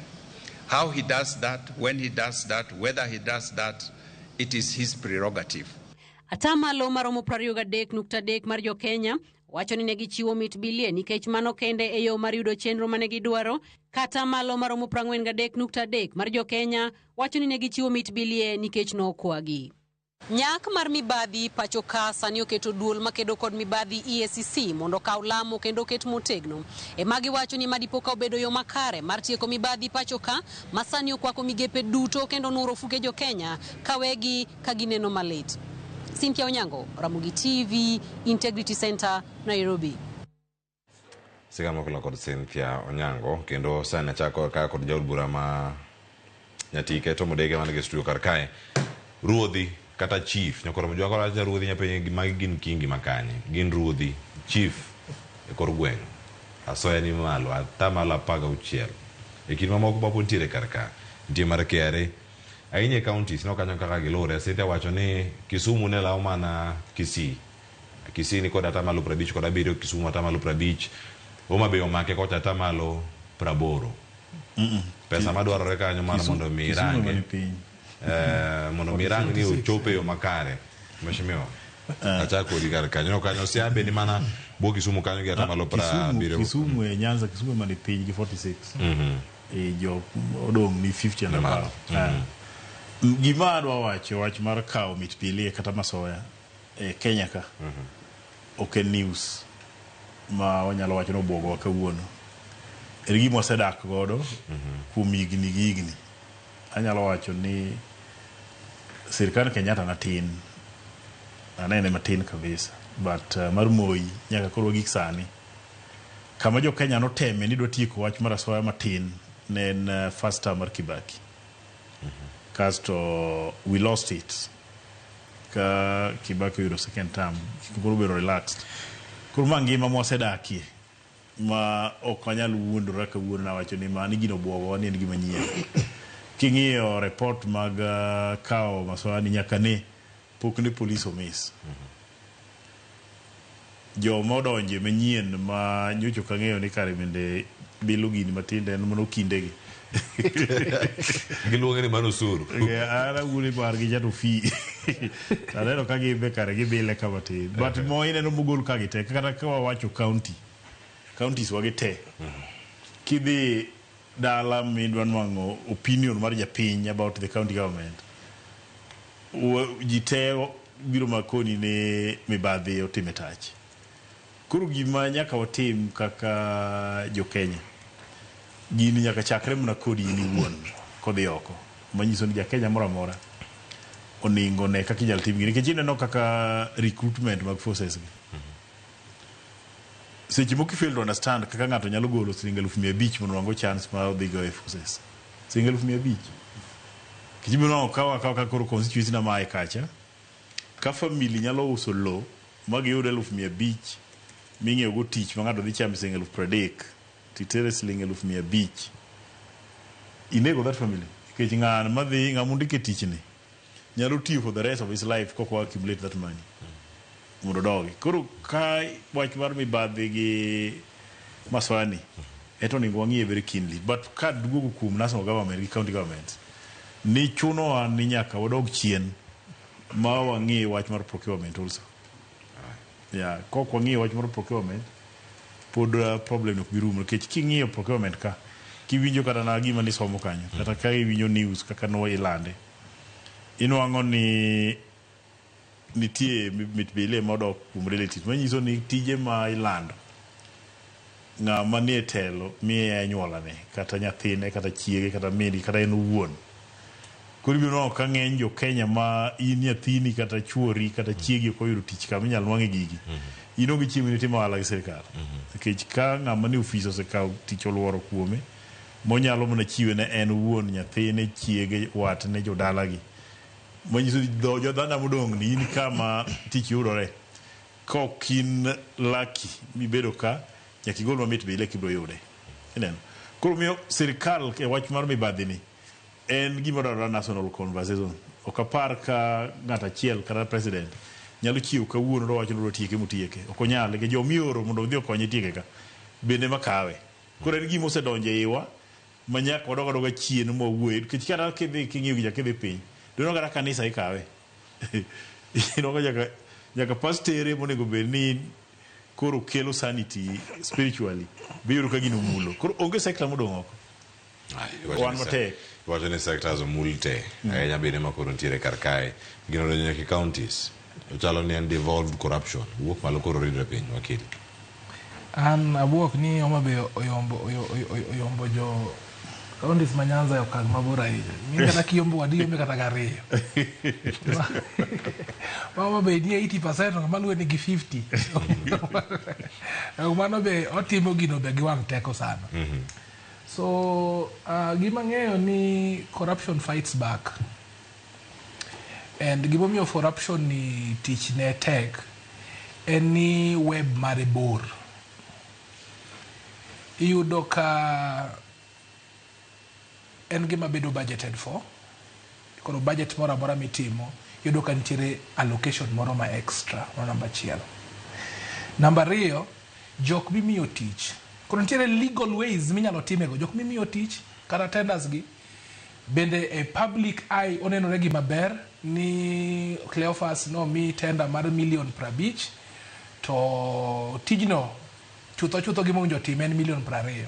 How he does that, when he does that, whether he does that, it is his prerogative. Atamalo maromo 23.3 mar jo-Kenya wacho ni ne gichiwo mit bilie nikech mano kende e yo mar yudo chenro mane gidwaro. Kata malo maromo 43.3 mar jo-Kenya wacho ni ne gichiwo mit bilie nikech nokwagi. Nyak mar mibadhi pacho ka sani oketo duol makedo kod mibadhi EACC mondo okaw lamo kendo oket motegno. Ema giwacho ni madipo ka obedo yo makare mar tieko mibadhi pacho ka ma sani okwako migepe duto kendo nuro fuke jo-Kenya kawegi ka gineno malit. Cynthia Onyango, Ramogi TV, Integrity Center, Nairobi. Sigana mokelo kod Cynthia Onyango kendo sani achako ka kod jaod bura ma Nyatike Tom Odege man gi studio kar kae. Ruodhi kata chief nyakoro mjwa koro acha ruodhi nyapenye magi gin kingi makanye gin ruodhi chief e kor gweng' asoya ni malo 16% e kind mamoko ma pod nitiere kar ka nitie mar KRA ahinya e counties no kanyo kaka gilure. Cynthia wacho ni Kisumu ne lawo mana Kisii. Kisii ni kod 57%, Kisumu 50%, Homa Bay omake kocha 80%. Pesa madwarore kanyo mar mondo mi irange mondo mi irang ni ochope yo makare. Mheshimiwa, achako kodi kar kanyo. Kanyo Siaya be ni mana bwo Kisumu kanyo gi 70. Kisumu e Nyanza, Kisumu mani piny gi 46. E jo odong' ni 50 and above. Gima adwa wacho wach mar kawo mit bilie kata masoya e Kenya ka ok en news ma wanyalo wacho ni obwogowa kawuono. En gima wasedak godo kuom higni gi higni. Anyalo wacho ni sirkand Kenyatta natin, anene matin kabisa, but mar Moi nyaka koro wagik sani. Kama jo Kenya noteme ni dwa tieko wach mar asoya matin ne en first term mar Kibaki. Kasto we lost it. Ka Kibaki oyudo second term, koro obedo relaxed. Koro ma ngima mwasedakie ma ok wanyal wuondora kawuono nawacho ni mani gino obwogowa ni en gima nyien. King'iyo report mag kawo masoya ni nyaka ne pok ne polis omis. Joma odonje manyien ma nyocha ok ang'eyo ni kare bende bilo gini matinde en mana okindegi. Giluonge ni mano osuru. An awuoyo margi cha to fee. Aneno ka gin be kare gibile ka matin. But mo ineno mogol ka gi te kata ka wawacho county. Counties wagi te. Kidhi dala midwa nwang'o opinion mar japiny about the county government. Ji te biro makoni ni mibadhi otime tach. Koro gima nyaka watim kaka jo Kenya, gini nyaka chakre mana kodi in iwuon kodhi oko. Manyiso ni ja Kenya moro amora oningo ne kaka inyalo tim gini. Nikech ineno kaka recruitment mag forces gi. Seche moko i fail to understand kaka ng'ato nyalo golo siling 500,000 mondo onwang' chance mar odhi go e forces. Siling 500,000. Nikech ibiro nwang'o ka wakawo kaka koro constituency na mae kacha, ka family nyalo uso lo Ma giyud 500,000 ming'iewo go tich ma ng'ato dhi chamo siling 30,000 titere siling 500,000. Inego that family. Nikech ng'ano madhi ng'ama ondike tich ni nyalo tiyo for the rest of his life kok accumulate that money. Mondo odogi. Koro ka wach mar mibadhi gi maswani eto onego wang'iye very keenly. But ka duogo kuom national government gi county governments, ni chunowa ni nyaka wadog chien ma wang'i wach mar procurement also. Yeah, kok wang'iyo wach mar procurement, pod problem ok bi rumo nikech king'iyo procurement ka kiwinjo kata na gima nisomo kanyo kata ka iwinjo news kaka no ilande inwang'o ni nitie mit bile modok kuom relatives manyiso ni tije ma ilando ng'ama nie telo miye anyuolane kata nyathine kata chiege kata min kata en owuon. Koro ibiro nwang'o ka ng'eny jo Kenya ma in nyathini kata chuori kata chiegi ok oyudo tich kama inyalo nwang'e gigi. In onge chieng' mitimo ohala gi sirikal. Nikech ka ng'ama ni ofis osekawo tich oluoro kuome monyalo mana chiwe ne en owuon nyathine, chiege, watne, jodalagi. Manyiso ni dho jodhanda modong' ni in kama tich yudore. Ka ok in lucky mibedo ka nyaka igol mamit bile kibiro yude. Ineno? Koro miyo sirikal e wach mar mibadhi ni en gima dwarore national conversation. Ok apar ka ng'at achiel kata president nyalo chiewo kawuono to wacho ni odwa tieke motieke. Ok onyal nikech joma ioro mondo odhi okonye tieke ka bende makawe. Koro en gima osedonjo e iwa ma nyaka wadog adoga chien ma wawuoye. Nikech kata kidhi king'iyo gicha kidhi piny, to kata kanisa ikawe. Ineno nyaka pastere monego bed ni koro kelo sanity spiritually be iyudo ka gino mulo. Koro onge sector modong' oko. Wan matek. Iwacho ni sectors omul te ahinya bende ma koro nitiere kar kae gino donjo nyaka e counties ochalo ni en devolved corruption wuok malo koro ridre piny wakili. An abuok ni Homa Bay oyombo jo counties ma Nyanza e okang' mabor ahinya. Min kata kiyombo wadu iyombe kata gariyo. Ma Homa Bay nie 80% to ng'ama luwe nigi 50. Mano be otimo gino be gi wang' teko sana. So gima ng'eyo ni corruption fights back. And gimomiyo corruption ni tich ne tek en ni web mare bor. Iyudo ka en gima bedo budgeted for. Koro budget moro amora mitimo, iyudo ka nitiere allocation moro ma extra, mano namba achiel. Namba ariyo, jok mimiyo tich. Koro nitiere legal ways minyalo timego. Jok mimiyo tich kata tenders gi bende e public eye onenore gima ber ni Cleophas nomi tender mar milion 50 to tijno chutho chutho gima owinjo time en milion 20.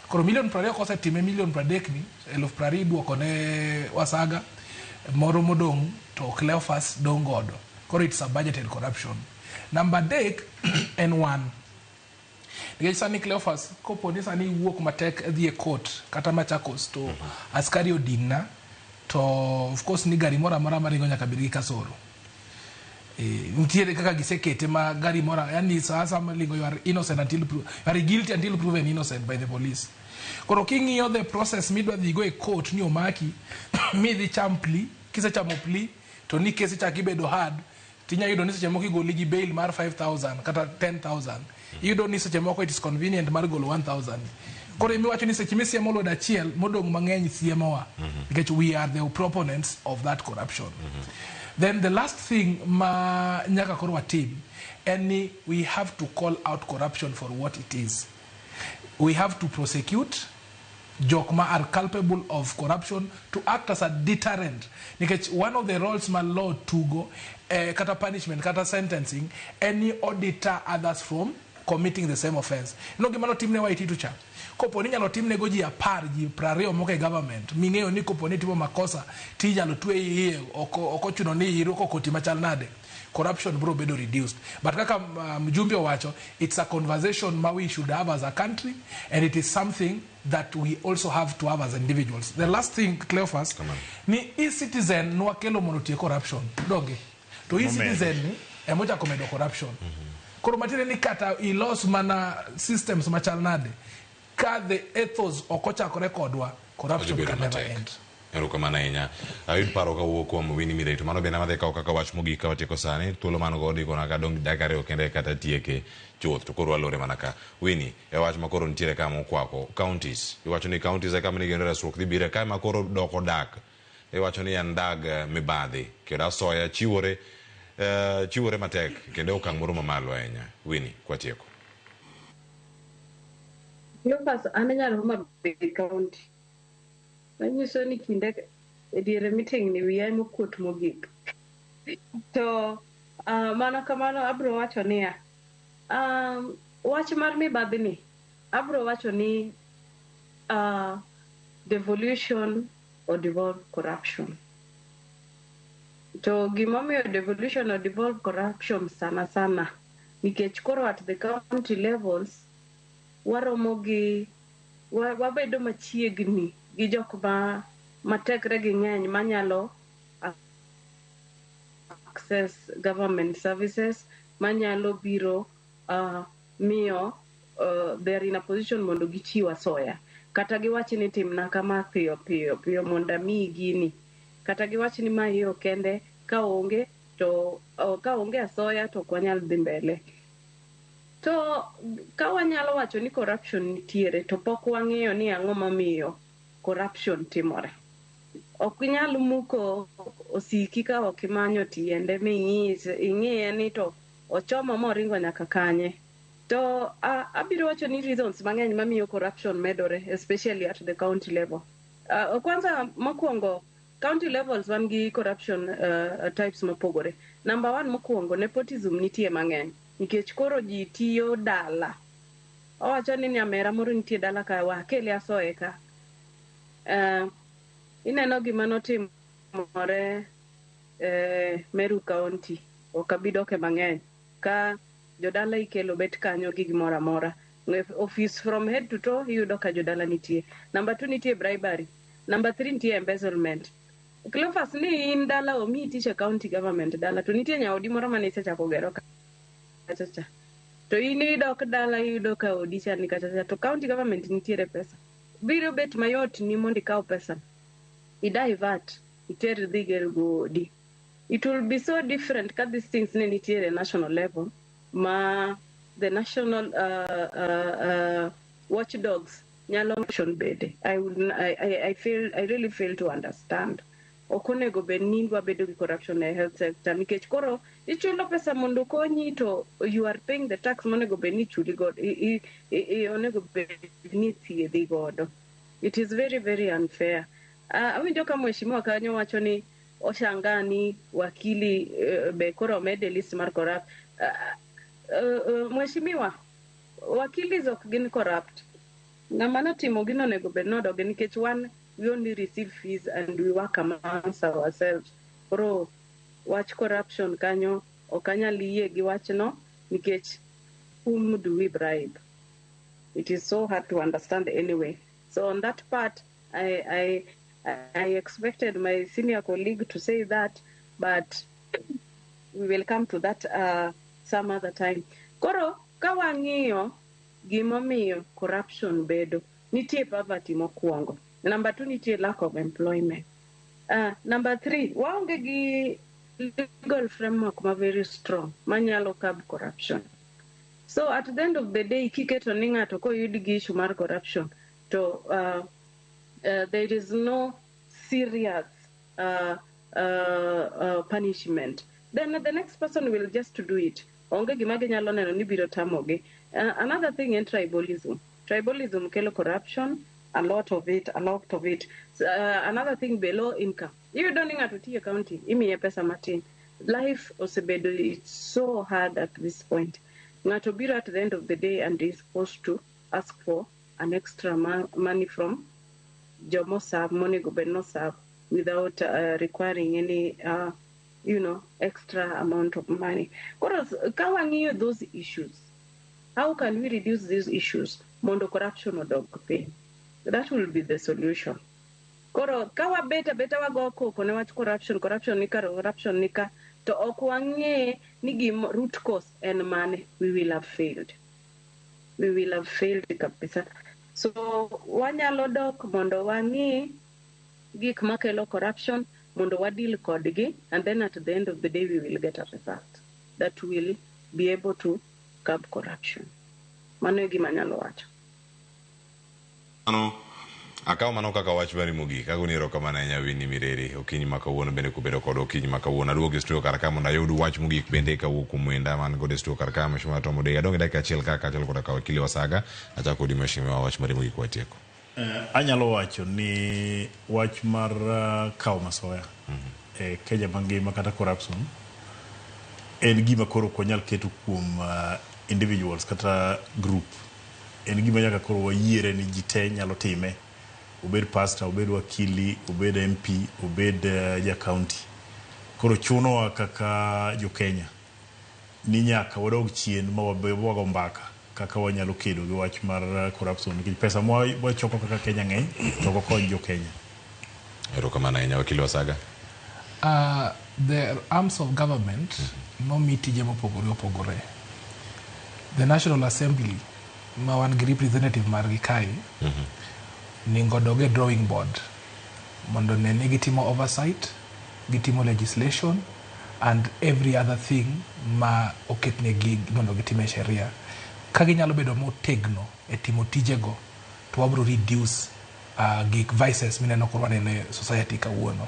Koro milion 20 kosetime milion 30 ni 20,000 iduoko ne Wasaga moro modong' to Cleophas dong' godo. Koro it's a budgeted corruption. Namba adek en wan. Nikech sani Cleophas kopo ni sani iwuok matek dhi e court kata Machakos to askari odinna to of course ni gari moro amora maringo nyaka bed gi kasoro. Nitiere kaka gisekete ma gari moro yani sa asaya malingo you are innocent until you are guilty until proven innocent by the police. Koro king'iyo the process midwa dhi go e court ni omaki midhi cham plea, kisechamo plea to ni kesi chak ibedo hard tinya yudo ni seche moko igoli gi bail mar 5000 kata 10,000. Iyudo ni seche moko it is convenient mar golo 1000. Koro imiwacho ni seche misiemo lwedo achiel modong' mang'eny siemowa nikech we are the proponents of that corruption. Then the last thing ma nyaka koro watim en ni we have to call out corruption for what it is. We have to prosecute jok ma are culpable of corruption to act as a deterrent. Nikech one of the roles ma law tugo kata punishment kata sentencing en ni o deter others from committing the same offense. No gima notimne Waititu cha. Kopo ni inyalo timnego ji 10, ji 20 moko e government, ming'eyo ni kopo ni itimo makosa tinyalo tweyi iye, ok ochuno ni irwako koti machal nade, corruption bro bedo reduced. But kaka mjumbe owacho, it's a conversation ma we should have as a country, and it is something that we also have to have as individuals. The last thing, Cleophas, ni e-citizen nwakelo mondo otiek corruption. Donge? To e-citizen ni emochako medo corruption. Koro matiende ni kata ilos mana systems machal nade, ka the ethos ok ochakore kodwa, corruption can never end. Erokamano ahinya. Ayud paro kawuok kuom Winnie Mirei. To mano bende ema adhi kawo kaka wach mogik ka watieko sani. Thuolo man godo ikona ka dong' dakika ariyo kende kata tieke chuth. To koro walore mana ka. Winnie, e wach ma koro nitiere ka mokwako counties. Iwacho ni counties e kama nigeno resruok dhi bire. Kae ma koro doko dak. Iwacho ni en dag mibadhi. Kendo asoya chiwore chiwore matek kendo e okang' moro mamalo ahinya. Winnie, kwatieko. Cleophas, an nyar Homa Bay County. Manyiso ni kinde e diere meeting ni wiya ema okuot mogik. To mana kamano abiro wacho niya, wach mar mibadhi ni abiro wacho ni devolution or devolve corruption. To gimomiyo devolution or devolve corruption sana sana nikech koro at the county levels waromo gi wabedo machiegni gi jok ma matekre gi ng'eny manyalo access government services, manyalo biro miyo they are in a position mondo gichiw asoya, kata giwach ni timna kama piyo piyo piyo mondo amiyi gini, kata giwach ni ma iyo kende ka onge to ka onge asoya to ok wanyal dhi mbele. To ka wanyalo wacho ni corruption nitiere to pok wang'eyo ni ang'o mamiyo corruption timore. Ok inyal muko osiki ka ok imanyo tiende ming'iye ni to ochomo moringo nyaka kanye. To abiro wacho ni reasons mang'eny mamiyo corruption medore, especially at the county level. Kwanza mokwongo, county levels wan gi corruption types mopogore. Number one mokwongo, nepotism nitie mang'eny nikech koro ji tiyo dala. Owacho ni nyamera moro nitie dala ka wakele asoye ka. Ineno gima notimore Meru County, ok abi doke mang'eny, ka jodala ikelo bet kanyo gi gimoro amora. Office from head to toe iyudo ka jodala nitie. Number 2 nitie bribery. Number 3 nitie embezzlement. Cleophas ni in dala omiyi tich e county government dala to nitie nyaodi moro mane isechako gero kacha cha. To in idok dala iyudo ka odi cha ni kacha cha to county government nitiere pesa. Biro bet mayot ni mondo ikaw pesa. I divert, iter dhi ger go odi. It will be so different ka these things ne nitiere national level ma the national watchdogs nyalo bede. I feel, I really fail to understand. Ok onego bed ni wabedo gi corruption e health sector nikech koro ichulo pesa mondo okonyi to you are paying the tax monego bed ni ichuli godo, onego bed ni ithiedhi godo. It is very, very unfair. Awinjo ka mheshimiwa kanyo wacho ni oshangaa ni wakili be koro omed e list mar corrupt. Mheshimiwa, wakilis ok gin corrupt. Ng'ama notimo gino onego bed nodoge nikech wan we only receive fees and we work amongst ourselves. Koro wach corruption kanyo ok anyal yie gi wachno nikech whom do we bribe? It is so hard to understand anyway. So on that part, I expected my senior colleague to say that, but we will come to that some other time. Koro, ka wang'iyo gimomiyo corruption bedo, nitie poverty mokwongo. Number 2, nitie lack of employment. Number 3, waonge gi legal framework ma very strong manyalo curb corruption. So at the end of the day, kiketo ni ng'ato koyud gi issue mar corruption, to there is no serious punishment. Then the next person will just do it. Onge gima ginyalo neno ni biro tamogi. Another thing in tribalism. Tribalism kelo corruption, a lot of it. So, another thing, below income. Iyudo ni ng'ato tiyo e county, imiye pesa matin. Life osebedo, it's so hard at this point. Ng'ato biro at the end of the day and is supposed to ask for an extra money from jomo serve, monego bed no serve, without requiring any extra amount of money. Koro ka wang'iyo those issues, how can we reduce these issues mondo corruption odog piny? That will be the solution. Koro ka wabet abeta wago koko ne wach corruption, corruption nika, to ok wang'e ni gim root cause en mane, we will have failed. We will have failed kabisa. So wanyalo dok mondo wang'i gik makelo corruption mondo wadeal kodgi, and then at the end of the day we will get a result that will be able to curb corruption. Mano e gima anyalo wacho. Mano akawo mano kaka wach mari mogik. Agoni erokamano ahinya Winnie Mireri. Okinyi ma kawuono bende kubedo kod okinyi ma kawuono. Aduogo e studio kar ka mondo ayud wach mogik bende kawuok kuom wenda man godo e studio kar ka Mheshimiwa Tom Odei. Adong' e dakika achiel ka kaachiel koda ka wakili Wasaga. Achako kodi Mheshimiwa wach mari mogik watieko. Anyalo wacho ni wach mar kawo masoya e Kenya mangima kata corruption en gima koro ok wanyal keto kuom individuals kata group. En gima nyaka koro wayiere ni ji te nyalo time. Obed pastor, obed wakili, obed MP, obed ja county. Koro chunowa kaka jo Kenya ni nyaka wadog chien ma wago mbaka kaka wanyalo kedo gi wach mar corruption nikech pesa ma wachoko kaka Kenya ng'eny to ok okony jo Kenya. Erokamano ahinya wakili Wasaga. The arms of government nomi tije mopogore opogore. The National Assembly ma wan gi representative margi kae ningo dog e drawing board mondo ne ni gitimo oversight, gitimo legislation and every other thing ma oketnegi mondo gitim e sheria. Ka ginyalo bedo motegno e timo tijego to wabro reduce gik vices mineno koro waneno e society kawuono.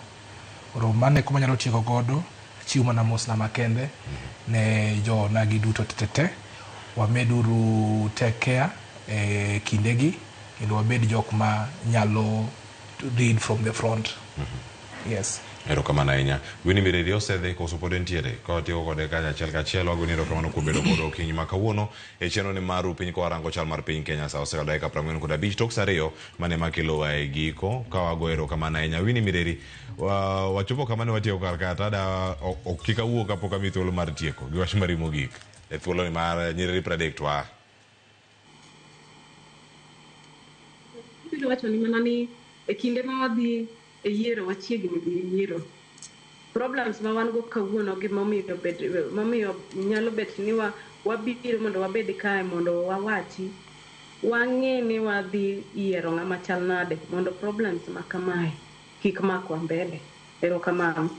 Koro mano e kuma anyalo tieko godo, achiwo mana mosna makende ne joonagi duto tetete. Wameduru take care e kindegi kendo wabed jok ma nyalo lead from the front. Yes. Erokamano ahinya. Winnie Mireri osedhi koso pod entiere? Ka watieko kode kanyo achiel kachiel wagoni erokamano kuom bedo kodwa okinyi ma kawuono e chenro ni maru piny ka warango chal mar piny Kenya sa osekalo dakika 45 tok sa 2 mane makelowa e giko ka wago erokamano ahinya. Winnie Mireri wachopo kama ne watieko kar ka tada ok kik awuo kapok amiyi thuolo mar tieko gi wach mari mogik e thuolo ni mar nyiriri 30 to a. Abiro wacho ni mana ni e kinde ma wadhi e yiero wachiegni dhi e yiero. Problems ma wan go kawuono gi momiyo nyalo bet ni wabiro mondo wabed kae mondo wawachi wang'e ni wadhi yiero ng'ama chal nade mondo problems ma kamae kik makwa mbele. Erokamano.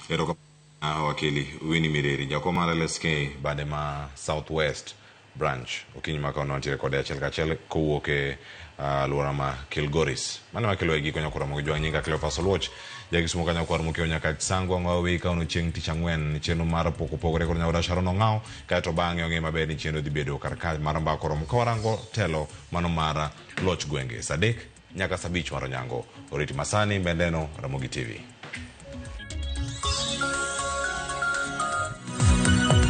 Erokamano wakili Winnie Mireri, jakom mar LSK bade ma South West branch. Okinyi ma kawuono wantiere kode achiel kachiel kowuok e alwora ma Kilgoris. Mano makelo e giko nyakoro mogi jwang' nyinga Cleophas Oluoch. Jakisumo kanyo kwar mokiewo nyaka Sango ang'o waweyi kawuono chieng' tich ang'wen chenro mar pok opogore kod nyaoda Sharon Ong'awo kaeto bang'e ong'e maber ni chenro dhi bedo kar ka mar mbaka oromo ka warango telo mano mar loch gwenge saa 3 nyaka saa 5 mar onyango. Oriti masani mbendeno Ramogi TV.